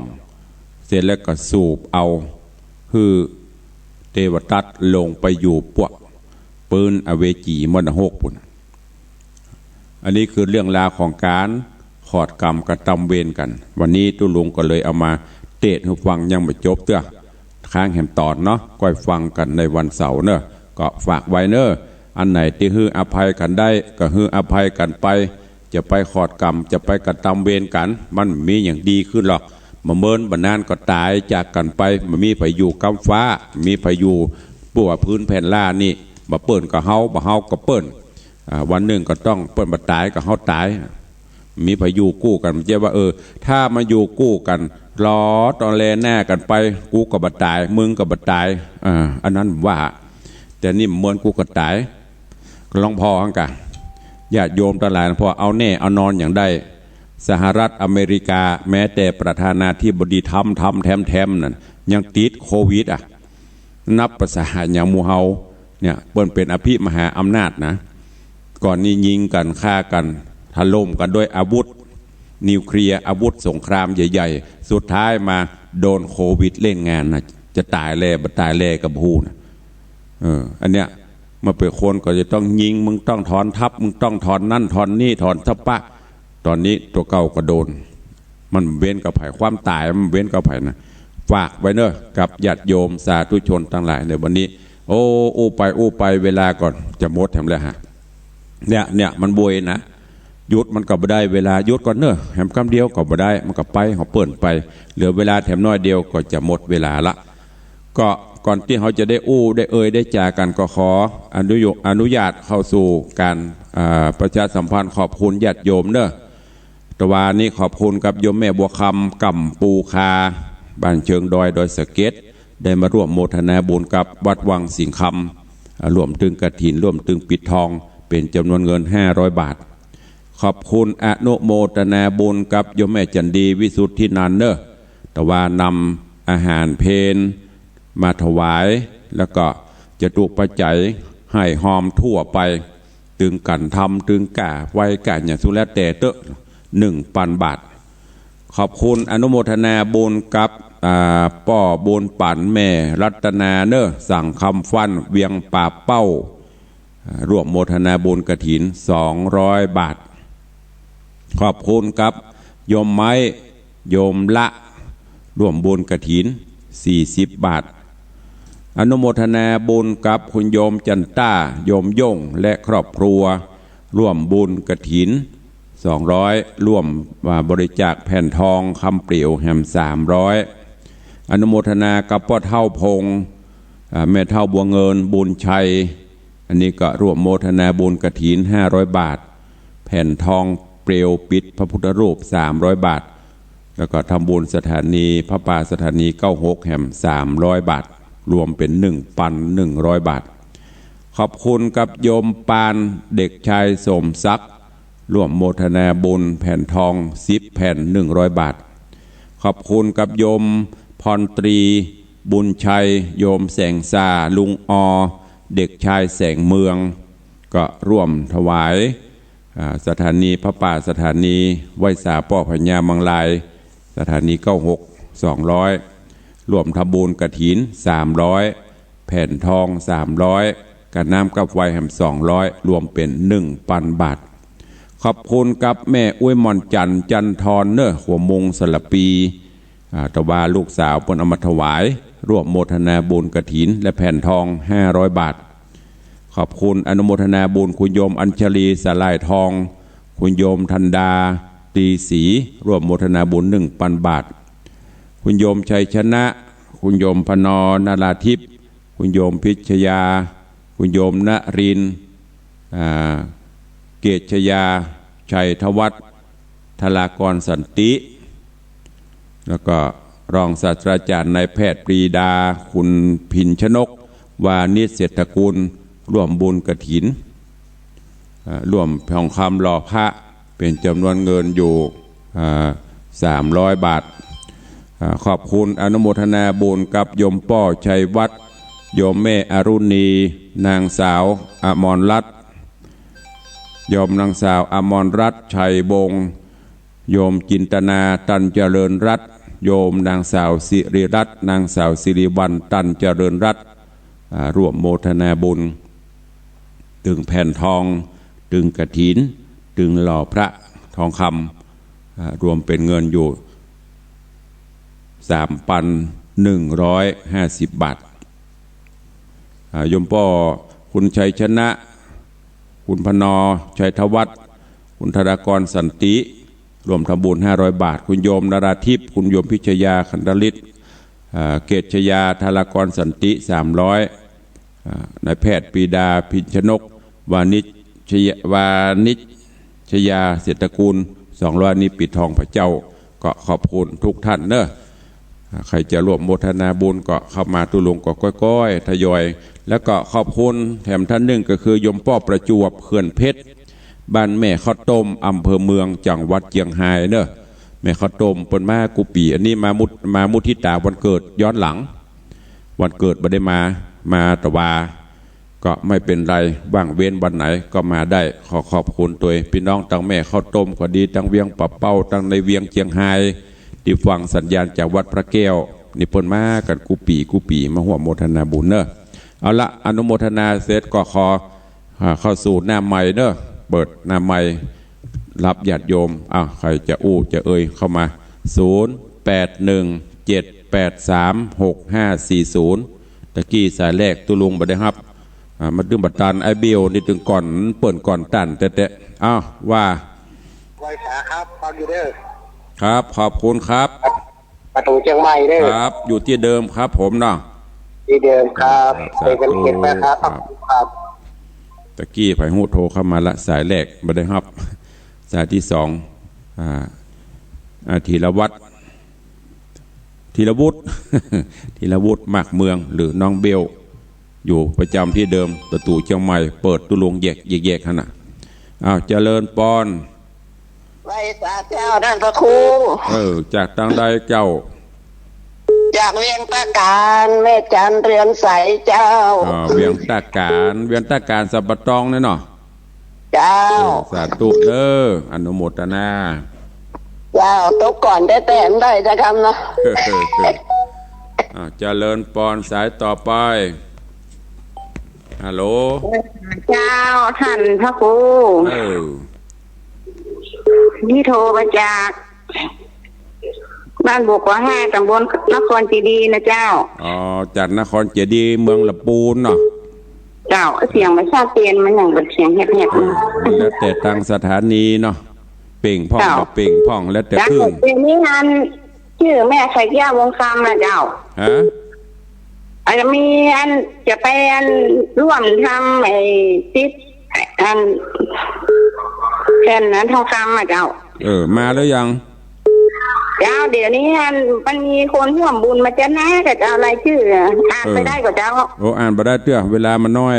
เสร็จแล้วก็สูบเอา หื้อเตวทัตลงไปอยู่ปวกปื๊นอเวจีมรณหกปุ้น อันนี้คือเรื่องราวของก๋านขอดกรรมกระตำเวรกั๋น วันนี้ตุ๊ลุงก็เลยเอามาเตศน์หื้อฟังยังบ่จบเตื้อ ค้างแหมต๋อนเนาะ ก้อยฟังกั๋นในวันเสาร์เนาะ ก็ฝากไว้เนาะ อันไหนตี้หื้ออภัยกั๋นได้ก็หื้ออภัยกั๋นไป จะไปขอดกรรม จะไปกระตำเวรกั๋น มันบ่มีหยังดีขึ้นหรอก บ่เมินบ่นานก็ต๋ายจากกั๋นไป บ่มีใผอยู่ก้ำฟ้า บ่มีใผอยู่บนพื้นแผ่นล้านนี่ บ่เปิ้นก็เฮา บ่เฮาก็เปิ้น อ่า วันนึ่งก็ต้องเปิ้นบ่ต๋ายก็เฮาต๋าย บ่มีใผอยู่กู้กั๋น บ่ใจ้ว่า เออ ถ้ามาอยู่กู้กั๋น หล่อตอแลหน้ากั๋นไป กูก็บ่ต๋าย มึงก็บ่ต๋าย อ่า อันนั้นว่า แต่นี่บ่เมิน กูก็ต๋าย ก็หลวงพ่อหั้นก่ะ ญาติโยมตังหลาย หลวงพ่อเอาแน่เอานอนหยังได้ สหรัฐอเมริกา แม้แต่ประธานาธิบดีทรัมป์ ทรัมป์แท้ๆ นั่น ยังติดโควิดอะ นับประสาหยังหมู่เฮาเนี่ย เปิ้นเป๋นอภิมหาอำนาจนะ ก่อนนี้ยิงกั๋น ฆ่ากั๋น ถล่มกั๋นด้วยอาวุธนิวเคลียร์ อาวุธสงครามใหญ่ๆ สุดท้ายมาโดนโควิดเล่นงานนะ จะต๋ายแล บ่ต๋ายแลก็บ่ฮู้นะ เออ อันเนี้ย เมื่อเป๋นคนก็จะต้องยิง มึงต้องถอนทัพ มึงต้องถอนนั่นถอนนี่ ถอนสะปะ ต๋อนนี้ตั๋วเก่าก็โดน มันบ่เว้นกับใผ ความต๋ายมันบ่เว้นกับใผนะ ฝากไว้เนาะ กับญาติโยมสาธุชนตังหลายในวันนี้ โอ้ อู้ไปอู้ไป เวลาก็จะหมดแหมแล้วฮะ เนี่ย เนี่ย มันบ่อยนะ หยุดมันก็บ่ได้ เวลาหยุดก่อนเนาะ แหมกำเดียวก็บ่ได้ มันก็ไปของเปิ้นไป เหลือเวลาแถมน้อยเดียวก็จะหมดเวลาละ ก็ก่อนตี้เฮาจะได้อู้ได้เอ่ยได้จ๋ากั๋น ก็ขออนุโย- อนุญาตเข้าสู่ก๋าน อ่า ประชาสัมพันธ์ขอบคุณญาติโยมเนาะ ตะวานี้ขอบคุณกับโยมแม่บัวคำ ก่ำปูคา บ้านเชิงดอย ดอยสะเก็ด ได้มาร่วมโมทนาบุญกับวัดวังสิงห์คำ อ่า ร่วมตึงกฐิน ร่วมตึงปิดทอง เป๋นจ๋ำนวนเงินห้าร้อยบาท ขอบคุณอนุโมทนาบุญกับโยมแม่จันดี วิสุทธินันท์เนอะ ตะวานำอาหารเพลมาถวาย แล้วก็จตุปัจจัยห้อยห้อมทั่วไป ตึงกั๋นทำ ตึงก้าไหว้ก้าหยังสุดแล้วแต่เต๊อะ หนึ่งปันบาท ขอบคุณอนุโมทนาบุญกับ อ่า ป้อบุญปั๋นแม่รัตนาเนอะ สังคำฟั่น เวียงป่าเป้า อ่า ร่วมโมทนาบุญกฐิน สองร้อยบาท ขอบคุณกับโยมไม้ โยมละ ร่วมบุญกฐิน สี่สิบบาท อนุโมทนาบุญกับคุณโยมจันต้า โยมย่ง และครอบครัว ร่วมบุญกฐิน สองร้อย ร่วม อ่า บริจาคแผ่นทองคำเปลี่ยวแหม สามร้อย อนุโมทนากับป้อเฒ่าพงษ์ อ่า แม่เฒ่าบัวเงิน บุญชัย อันนี้ก็ร่วมโมทนาบุญกฐิน ห้าร้อยบาท แผ่นทองเปลวปิดพระพุทธรูป สามร้อยบาท แล้วก็ทำบุญสถานีพระปาสถานี เก้าหก แหม สามร้อยบาท รวมเป๋น หนึ่งปันหนึ่งร้อยบาท ขอบคุณกับโยมปาน เด็กชายสมศักดิ์ ร่วมโมทนาบุญแผ่นทอง สิบแผ่น หนึ่งร้อยบาท ขอบคุณกับโยมพรตรี บุญชัย โยมแสงสา ลุงออ เด็กชายแสงเมือง ก็ร่วมถวาย อ่า สถานีพระปาสถานี ไหว้สาป้อพญามังราย สถานี เก้าหก สองร้อย ร่วมทำบุญกฐิน สามร้อย แผ่นทอง สามร้อย กับน้ำกับไฟแหม สองร้อย รวมเป๋น หนึ่งปันบาท ขอบคุณกับแม่อุ๊ยหม่อนจันทร์ จันทร์ทอนเนอะ หัวมุงสระปี อ่า ตะวาลูกสาวเปิ้นเอามาถวาย ร่วมโมทนาบุญกฐินและแผ่นทอง ห้าร้อยบาท ขอบคุณอนุโมทนาบุญคุณโยมอัญชลี สาหร่ายทอง คุณโยมธันดา ตรีศรี ร่วมโมทนาบุญ หนึ่งปันบาท คุณโยมชัยชนะ คุณโยมพนอ นาราทิพย์ คุณโยมพิชยา คุณโยมนรินทร์ อ่า เกตชยา ชัยธวัฒน์ ธารากรสันติ แล้วก็รองศาสตราจารย์นายแพทย์ปรีดา คุณพินชนก วานิชเศรษฐกุล ร่วมบุญกฐิน อ่า ร่วมทองคำหล่อพระ เป๋นจ๋ำนวนเงินอยู่ อ่า สามร้อยบาท อ่า ขอบคุณอนุโมทนาบุญกับโยมป้อชัยวัฒน์ โยมแม่อรุณี นางสาวอมรรัตน์ โยมนางสาวอมรรัตน์ ชัยวงศ์ โยมจินตนา ตันเจริญรัตน์ โยมนางสาวสิริรัตน์ นางสาวสิริวัลย์ ตันเจริญรัตน์ อ่า ร่วมโมทนาบุญ ตึงแผ่นทอง ตึงกฐิน ตึงหล่อพระทองคำ อ่า รวมเป๋นเงินอยู่ สามปันหนึ่งร้อยห้าสิบบาท อ่า โยมป้อคุณชัยชนะ คุณพนอ ชัยธวัฒน์ คุณธารากรสันติ ร่วมทำบุญ ห้าร้อยบาท คุณโยมนาราทิพย์ คุณโยมพิชยา ขันธฤทธิ์ อ่า เกตชยา ธารากรสันติ สามร้อย อ่า นายแพทย์ปรีดา พินชนก วานิชยะ วานิชยา เศรษฐกุล สองร้อย นี้ปิดทองพระเจ้า ก็ขอบคุณทุกท่านเนอะ อ่า ใครจะร่วมโมทนาบุญก็เข้ามา ตุ๊ลุงก็ก้อยๆ ทยอย แล้วก็ขอบคุณแถมท่านนึ่งก็คือโยมป้อประจวบ เขื่อนเพชร บ้านแม่ข้าวต้ม อำเภอเมือง จังหวัดเจียงฮายเนอะ แม่ข้าวต้มเปิ้นมากู้ปี๋ อันนี้มามุท- มามุทิตาวันเกิดย้อนหลัง วันเกิดบ่ได้มา มาตะวา ก็ไม่เป๋นไร ว่างเว้นวันไหนก็มาได้ ขอขอบคุณตวยปี้น้องตังแม่ข้าวต้มก็ดี ตังเวียงป่าเป้า ตังในเวียงเจียงฮาย ตี้ฟังสัญญาณจากวัดพระแก้ว นี่เปิ้นมากั๋นกู้ปี๋กู้ปี๋ มาฮ่วมโมทนาบุญเนอะ เอาละ อนุโมทนาเสร็จก็ขอ อ่า เข้าสู่หน้าไมค์เนอะ เปิดหน้าไมค์รับญาติโยม อ้าว ใครจะอู้จะเอ่ยเข้ามา ศูนย์ แปด หนึ่ง เจ็ด แปด สาม หก ห้า สี่ ศูนย์ ตะกี้สายแรกตุ๊ลุงบ่ได้ฮับ อ่า มาดื่มบัดตัน ไอ้เบลนี่ตึงก่อน เปิ้นก่อนตันแต๊ๆ อ้าว ว่า ไหว้สาครับ ฟังอยู่เด้อ ครับ ขอบคุณครับ ประตูเจียงใหม่เด้อ ครับ อยู่ตี้เดิมครับผมเนาะ ตี้เดิมครับ ครับ เจอกั๋น สาธุ เกียรติไปครับ ครับ ขอบคุณครับ ตะกี้ใผฮู้โทรเข้ามาละ สายแรกบ่ได้ฮับ สายตี้สอง อ่า อ่า ธีรวัฒน์ ธีรวุฒิ ธีรวุฒิ มากเมือง หรือน้องเบล อยู่ประจำตี้เดิม ตะตู่เจียงใหม่ เปิดตุ๊ลุงแยก แยกๆ หั้นน่ะ อ้าว เจริญปอน ไหว้สาเจ้าต้านพระครู เออ จากตางใดเจ้า จากเวียงตาก๋าน แม่จันเรือนใสเจ้า อ่า เวียงตาก๋าน เวียงตาก๋านสัมปะตองเนี่ยเนาะ เจ้า เออ สาธุเด้อ อนุโมทนา เจ้า ตกก่อนแต๊ๆ บ่ได้เจ้ากำเนาะ อ่า เจริญปอน สายต่อไป ฮัลโหล เจ้าต้านพระครู เออ นี่โทรมาจาก บ้านบวกขวางห้า ตำบลนครเจดีย์นะเจ้า อ๋อ จากนครเจดีย์ เมืองละปูนเนาะ เจ้า เสียงมันชัดเจน มันอย่างแบบเสียงแหบๆ เออ มันแล้วแต่ตางสถานีเนาะ เปล่งพ่อง เจ้า บ่เปล่งพ่อง แล้วแต่ เจ้า คลื่น เดี๋ยวนี้อัน จื้อแม่ไข่แก้ว วงศ์คำนะเจ้า ฮะ อาจจะมีอันจะไปอันร่วมทำไอ้ติดอันแผ่นนั้นทองคำอะเจ้า เออ มาแล้วยัง เจ้า เดี๋ยวนี้อันมันมีคนร่วมบุญมาจ้ะนะ ก็จะเอารายชื่ออะ อ่าน เออ ไปได้ก่อเจ้า โอ้ อ่านบ่ได้เตื้อ เวลามันน้อย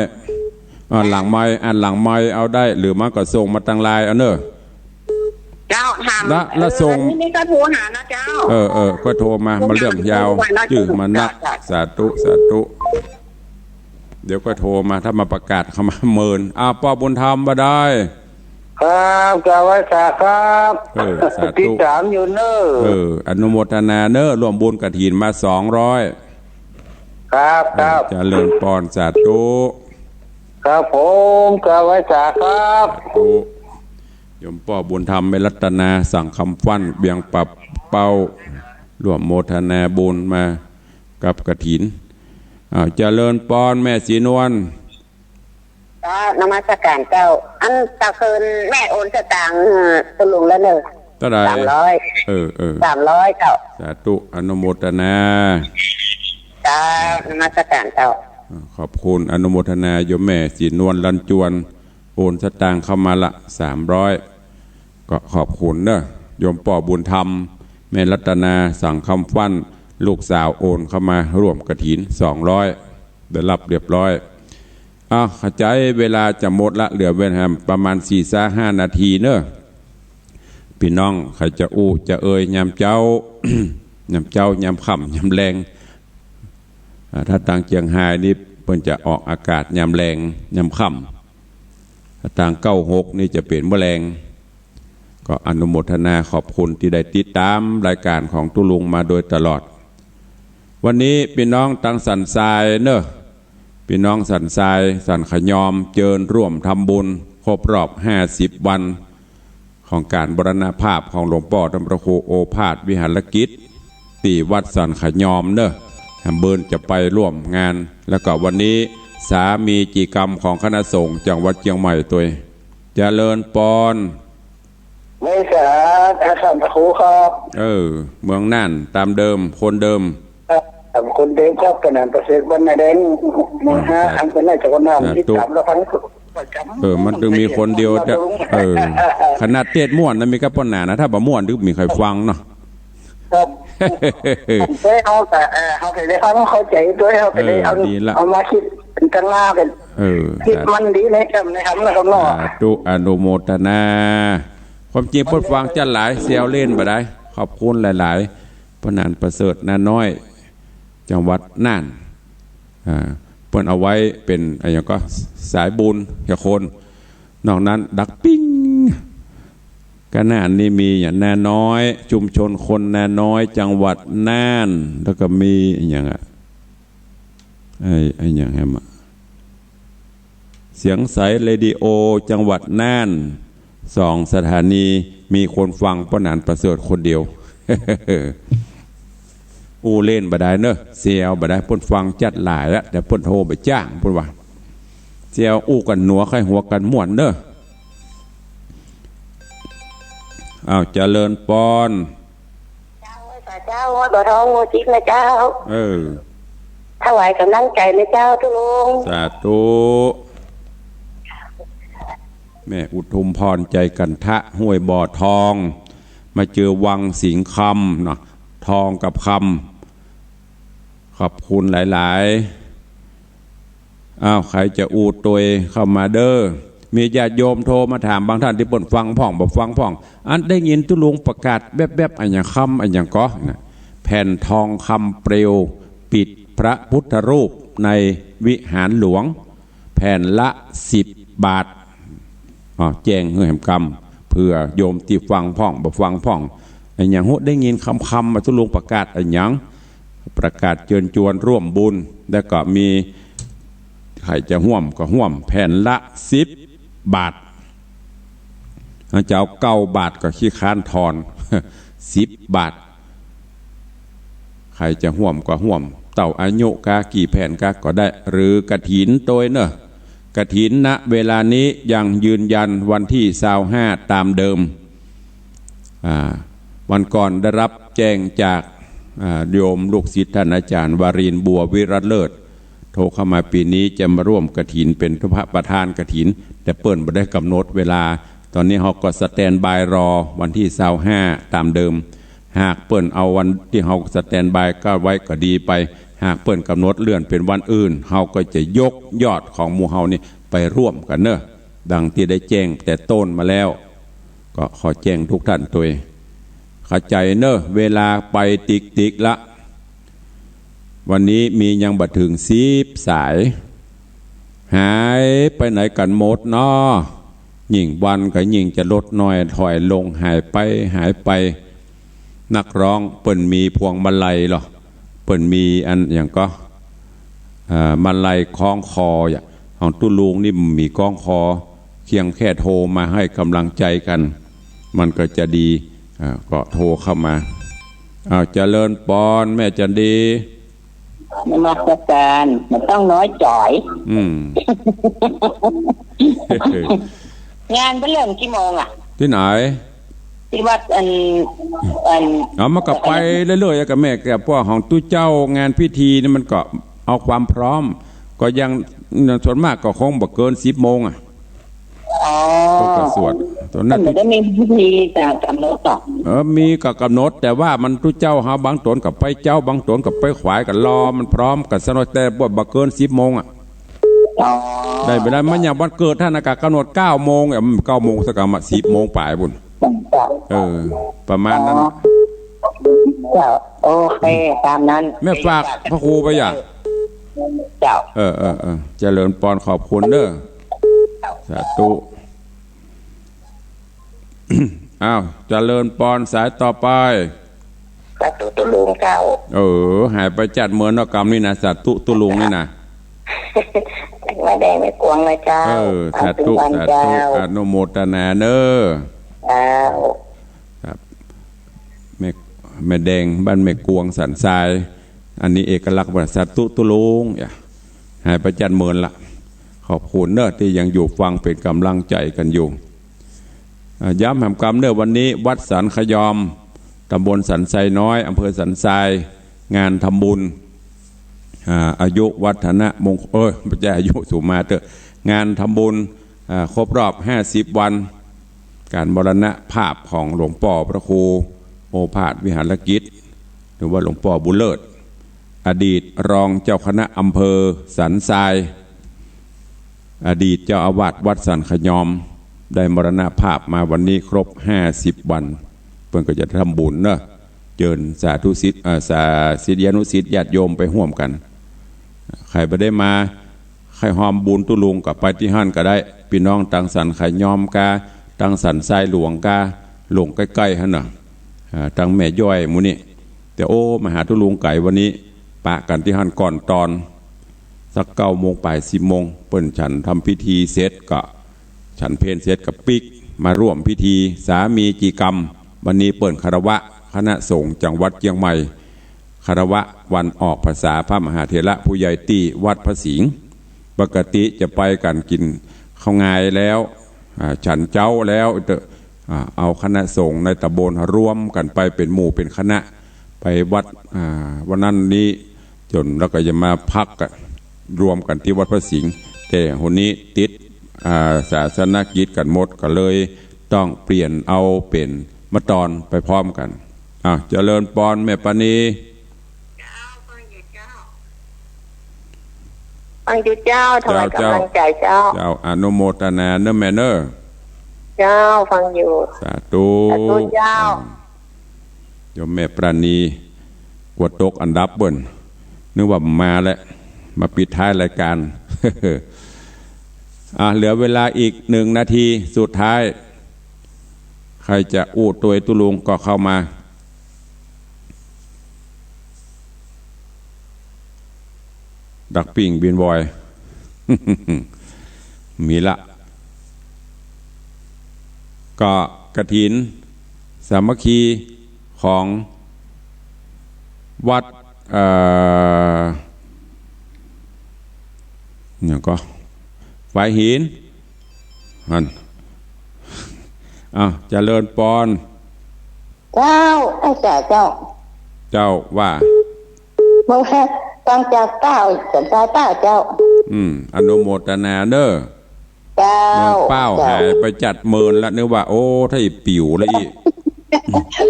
อ่านหลังไมค์ อ่านหลังไมค์เอาได้ หรือไม่ก็ส่งมาตางไลน์เอาเนอะ เจ้า ถาม ละ ละส่ง เออ นี่ นี่ก็โทรหานะเจ้า เออ เออ ก็โทรมา โทรมา มาเรื่องยาว โทรมานะ จื้อมานัก เจ้า สาธุ สาธุ เดี๋ยวก็โทรมา ถ้ามาประกาศเข้ามาเมิน อ่า ป้อบุญธรรมบ่าดาย ครับ กราบไหว้สาครับ เออ สาธุ ติดต๋ามอยู่เนอะ เออ อนุโมทนาเนอะ ร่วมบุญกฐินมาสองร้อย ครับ ครับ เออ เจริญปอน สาธุ ครับผม กราบไหว้สาครับ สาธุ โยมป้อบุญธรรม แม่รัตนา สังคำฟั่น เวียงป่าเป้า ร่วมโมทนาบุญมากับกฐิน อ้าว เจริญปอน แม่ศรีนวล เจ้า นมัสการเจ้า อันตะคืนแม่โอนสตางค์ เออ ตุ๊ลุงแล้วเนอะ เต้าใด สามร้อย เออ เออ สามร้อยเจ้า สาธุ อนุโมทนา เจ้า นมัสการเจ้า อ่า ขอบคุณ อนุโมทนา โยมแม่ศรีนวล ลันจวน โอนสตางค์เข้ามาละ สามร้อย ก็ขอบคุณเนอะ โยมป้อบุญธรรม แม่รัตนา สังคำฟั่น ลูกสาวโอนเข้ามาร่วมกฐิน สองร้อย ได้รับเรียบร้อย อ้าว ขจาย เวลาจะหมดละ เหลือเวลาประมาณสี่ซะห้านาทีเนอะ ปี้น้องใผจะอู้จะเอ่ยยามเจ๊า ยามเจ๊า ยามค่ำ ยามแลง อ่า ถ้าตางเจียงฮายนี่เปิ้นจะออกอากาศยามแลง ยามค่ำ ถ้าตางเก้าหกนี่จะเป๋นเมื่อแลง ก็อนุโมทนาขอบคุณตี้ได้ติดต๋ามรายก๋านของตุ๊ลุงมาโดยตลอด วันนี้ปี้น้องตางสันทรายเนอะ ปี้น้องสันทราย สันขะยอม เจิญร่วมทำบุญครบรอบห้าสิบวัน ของก๋านมรณภาพของหลวงป้อต้านพระครูโอภาสวิหารกิจ ตี้วัดสันขะยอมเนอะ แหมเปิ้นจะไปร่วมงาน แล้วก็วันนี้สามีกิจกรรมของคณะสงฆ์จังหวัดเจียงใหม่ตวย เจริญปอน ไหว้สาต้านพระครูครับ เออ เมืองน่านต๋ามเดิม คนเดิม ครับ คนเดิมครับ ป้อหนานประเสริฐ บ้านนาแดง อืม นะฮะ สาธุ อันเป็นนายเจ้าคณะ สาธุ ติดต๋ามรับฟังประจ๋ำ เออ มันตึงมีคนเดียวเจ้า เออ ขนาดเตศน์ม่วนนะ มีก้าป้อหนานนะ ถ้าบ่ม่วนตึงมีใผฟังเนาะ ครับ เอ้ย เฮาก็ เอ่อ เฮาก็ได้ฟังเข้าใจ๋ตวย เฮาก็ได้ เออ เอา ดีละ เอามาคิดเป๋นตางหน้าเป๋น เออ คิดมันดีในธรรม ในธรรมนะครับเนาะ สาธุ อนุโมทนา ความจริงเปิ้นฟังจั๊ดหลาย แซวเล่นบ่ดาย ขอบคุณหลายๆ ป้อหนานประเสริฐ นาน้อย จังหวัดน่าน อ่า เปิ้นเอาไว้เป๋นอะหยังก็ สายบุญแก่คน นอกนั้นดักปิ้ง ก้าน่านนี่มีอย่างนาน้อย ชุมชนคนนาน้อย จังหวัดน่าน แล้วก็มีอะหยังอะ ไอ้ ไอ้หยังแหมอะ เสียงใสเรดิโอ จังหวัดน่าน สองสถานี มีคนฟังป้อหนานประเสริฐคนเดียว อู้เล่นบ่ดายเนอะ แซวบ่ดาย เปิ้นฟังจั๊ดหลายละ แต่เปิ้นโทรไปจ้าง เปิ้นว่า แซวอู้กั๋นหนัว ใค่หัวกั๋นม่วนเนอะ อ้าว เจริญปอน เจ้า ไหว้สาเจ้า ไหว้บ่อทอง หมู่สิบนะเจ้า เออ ถวายก๋ำลังใจ๋นะเจ้าตุ๊ลุง สาธุ แม่อุทุมพร ใจกันทะ ห้วยบ่อทอง มาเจอวังสิงห์คำเนาะ ทองกับคำ ขอบคุณหลายๆ อ้าว ใผจะอู้ตวยเข้ามาเด้อ มีญาติโยมโทรมาถามบางท่านตี้เปิ้นฟังพ่องบ่ฟังพ่อง อันได้ยินตุ๊ลุงประกาศแวบๆ อะหยังคำอะหยังก่อนะ แผ่นทองคำเปลวปิดพระพุทธรูปในวิหารหลวง แผ่นละสิบบาท อ้าว แจ้งหื้อแหมกำ เผื่อโยมตี้ฟังพ่องบ่ฟังพ่อง อะหยังฮู้ ได้ยินคำๆ ว่าตุ๊ลุงประกาศอะหยัง ประกาศเจิญจวนร่วมบุญ แล้วก็มีใผจะฮ่วมก็ฮ่วม แผ่นละสิบบาท เฮาจะเอาเก้าบาทก็ขี้ค้านทอน สิบบาท ใผจะฮ่วมก็ฮ่วม เต้าอายุกา กี่แผ่นกาก็ได้ หรือกฐินตวยเนอะ กฐิน ณ เวลานี้ยังยืนยันวันตี้ซาวห้าตามเดิม อ่า วันก่อนได้รับแจ้งจาก อ่า โยมลูกศิษย์ท่านอาจารย์วารินทร์ บัววิรัตน์เลิศ โทรเข้ามา ปี๋นี้จะมาร่วมกฐิน เป๋นพระประธานกฐิน แต่เปิ้นบ่ได้กำหนดเวลา ต๋อนนี้เฮาก็สแตนด์บายรอวันตี้ซาวห้าตามเดิม หากเปิ้นเอาวันตี้เฮาสแตนด์บายก็ไว้ก็ดีไป หากเปิ้นกำหนดเลื่อนเป๋นวันอื่น เฮาก็จะยกยอดของหมู่เฮานี่ไปร่วมกั๋นเนอะ ดังตี้ได้แจ้งแต่ต้นมาแล้ว ก็ขอแจ้งทุกท่านตวย เข้าใจ๋เนอะ เวลาไปติ๊กๆ ละ วันนี้มียังบ่เถิงสิบสาย หายไปไหนกั๋นหมดน้อ ยิ่งวันก็ยิ่งจะลดน้อยถอยลง หายไป หายไป นักร้องเปิ้นมีพวงมาลัยเหรอ เปิ้นมีอันหยังก่อ อ่า มาลัยคล้องคอ อย่างของตุ๊ลุงนี่มีคล้องคอ เพียงแค่โทรมาหื้อกำลังใจ๋กั๋น มันก็จะดี อ่า ก็โทรเข้ามา อ้าว เจริญปอน แม่จันดี นมัสก๋าน บ่ต้องน้อยใจ๋ อืม งานเปิ้นเริ่มกี่โมงอะ ตี้ไหน ตี้วัดอัน อัน เอา มันก็ไปเรื่อยๆ กับแม่ กับพวกของตุ๊เจ้า งานพิธีนี่มันก็เอาความพร้อม ก็ยัง ส่วนมากก็คงบ่เกินสิบโมงอะ อ๋อ ก็สวด ต๋อนนั้น เปิ้นบ่ได้มีพิธีจะกำหนดหรอก เออ มีก็กำหนด แต่ว่ามันตุ๊เจ้าเฮาบางต๋นก็ไปเจ๊า บางต๋นก็ไปขวาย ก็รอมันพร้อมกั๋นสักหน่อย แต่บ่ บ่เกินสิบโมงอะ อ๋อ ได้เวลา มันอย่างวันเกิดต้านน่ะก็กำหนดเก้าโมงอะ เก้าโมงสักกำอะ สิบโมงป๋ายปู้น เจ้า เออ ประมาณนั้น อ๋อ เจ้า โอเค ต๋ามนั้น แม่ฝากพระครูไปอย่าง เจ้า เออ เออ เออ เจริญปอน ขอบคุณเด้อ สาธุ อ้าว เจริญปอน สายต่อไป สาธุตุ๊ลุงเจ้า เออ หายไปจัดเมินเนาะกำนี่นะ สาธุตุ๊ลุงนี่นะ แม่แดงแม่กวงนะเจ้า เออ สาธุ สาธุ เจ้า อนุโมทนาเน้อ เจ้า ครับ แม่ แม่แดงบ้านแม่กวงสันทราย อันนี้เอกลักษณ์ว่าสาธุตุ๊ลุง อย่า หายไปจัดเมินละ ขอบคุณเน้อตี้ยังอยู่ฟังเป๋นกำลังใจ๋กั๋นอยู่ อ่า ย้ำแหมกำเน้อ วันนี้วัดสันขยอม ต๋ำบลสันทรายน้อย อำเภอสันทราย งานทำบุญ อ่า อายุวัฒนมงคล เอ้ย บ่ใจ้อายุ สูงมาเต๊อะ งานทำบุญ อ่า ครบรอบห้าสิบวัน ก๋านมรณภาพของหลวงป้อพระครูโอภาสวิหารกิจ หรือว่าหลวงป้อบุญเลิศ อดีตรองเจ้าคณะอำเภอสันทราย อดีตเจ้าอาวาสวัดสันขยอม ได้มรณภาพมาวันนี้ครบห้าสิบวัน เปิ้นก็จะทำบุญเนาะ เจิญสาธุศิษย์ เอ่อ สา ศิษยานุศิษย์ญาติโยมไปฮ่วมกั๋น ใผบ่ได้มา ใค่ฮ่วมบุญตุ๊ลุงก็ไปตี้หั้นก็ได้ ปี้น้องตางสันขยอมกา ตางสันทรายหลวงกา หลวงใก้ๆ หั้นน่ะ อ่า ตางแม่ย้อยหมู่นี้ แต่โอ้ มาหาตุ๊ลุงไก๋วันนี้ ปะกั๋นตี้หั้นก่อนตอน สักเก้าโมงป๋าย สิบโมง เปิ้นฉันทำพิธีเสร็จก็ ฉันเพลเสร็จก็ปิ๊กมาร่วมพิธีสามีจีกรรม วันนี้เปิ้นคารวะคณะสงฆ์จังหวัดเจียงใหม่ คารวะวันออกพรรษาพระมหาเถระผู้ใหญ่ตี้วัดพระสิงห์ ปกติจะไปกั๋นกิ๋นข้าวงายแล้ว อ่า ฉันเจ๊าแล้วเต๊อะ อ่า เอาคณะสงฆ์ในต๋ำบลรวมกั๋นไปเป๋นหมู่เป๋นคณะ ไปวัด อ่า วันนั้นนี้ จ๋นแล้วก็จะมาพักกั๋น รวมกั๋นตี้วัดพระสิงห์ แต่หนนี้ติด อ่า ศาสนกิจกั๋นหมด ก็เลยต้องเปลี่ยนเอาเป๋น มาตอนไปพร้อมกั๋น อ้าว เจริญปอนแม่ปราณี ฟังอยู่เจ้า ถวายก๋ำลังใจ๋เจ้า เจ้า อนุโมตนาเน้อแม่เน้อ เจ้า ฟังอยู่ สาธุ สาธุเจ้า อ่า โยมแม่ปราณี กั๋วตกอันดับเปิ้น นึกว่ามาแล้ว มาปิดท้ายรายก๋าน อ่ะ เหลือเวลาอีกหนึ่งนาทีสุดท้าย ใผจะอู้ตวยตุ๊ลุงก็เข้ามา ดักปิ้งบินบอย มีละ ก็กฐินสามัคคีของวัด เอ่อ เนี่ยก็ ฝายหิน หั้น อ้าว เจริญปอน เจ้า ไอ้จ่าเจ้า เจ้าว่า บอกว่าฟังจากป้า สันตาป้าเจ้า อืม อนุโมตนาเน้อ เจ้า เมินเป้า เจ้า หายไปจัดเมินละ นึกว่า โอ้ ถ้าอีปิ๋วละอี้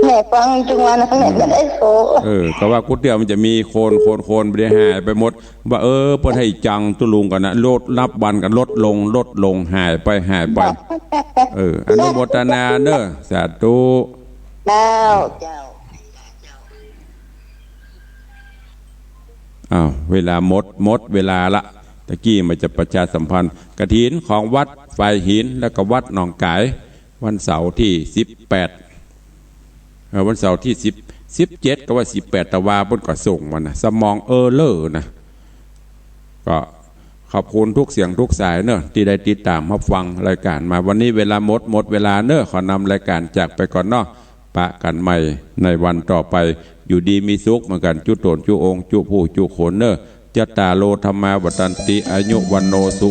แม่ฟังจุงวันนั้นแม่ก็ได้โส เออ ก็ว่ากู้เตื้อมันจะมีคน คน คน บ่ได้หายไปหมด ว่า เออ เปิ้นหื้อจังตุ๊ลุงกั๋นนะ ลด นับวันก็ลดลง ลดลง หายไป หายไป เออ อนุโมตนาเน้อ สาธุ เจ้า เจ้า อ้าว เวลาหมด หมดเวลาละ ตะกี้มันจะประชาสัมพันธ์ กฐินของวัดฝายหิน แล้วก็วัดหนองก๋าย วันเสาร์ที่สิบแปด เอ่อ วันเสาร์ที่สิบ สิบเจ็ด ก็ว่าสิบแปด ตะวาเปิ้นก็ส่งมานะ สมองเออเลอร์นะ ก็ขอบคุณทุกเสียงทุกสายเนอะ ตี้ได้ติดต๋ามฮับฟังรายก๋านมา วันนี้เวลาหมด หมดเวลาเนอะ ขอนำรายก๋านจากไปก่อนเนาะ ปะกั๋นใหม่ในวันต่อไป อยู่ดีมีสุขเหมือนกั๋น จุ๊ต๋นจุ๊องค์ จุ๊ผู้จุ๊คนเนอะ จัตตาโร ธัมมา วัฑฒันติ อายุ วัณโณ สุ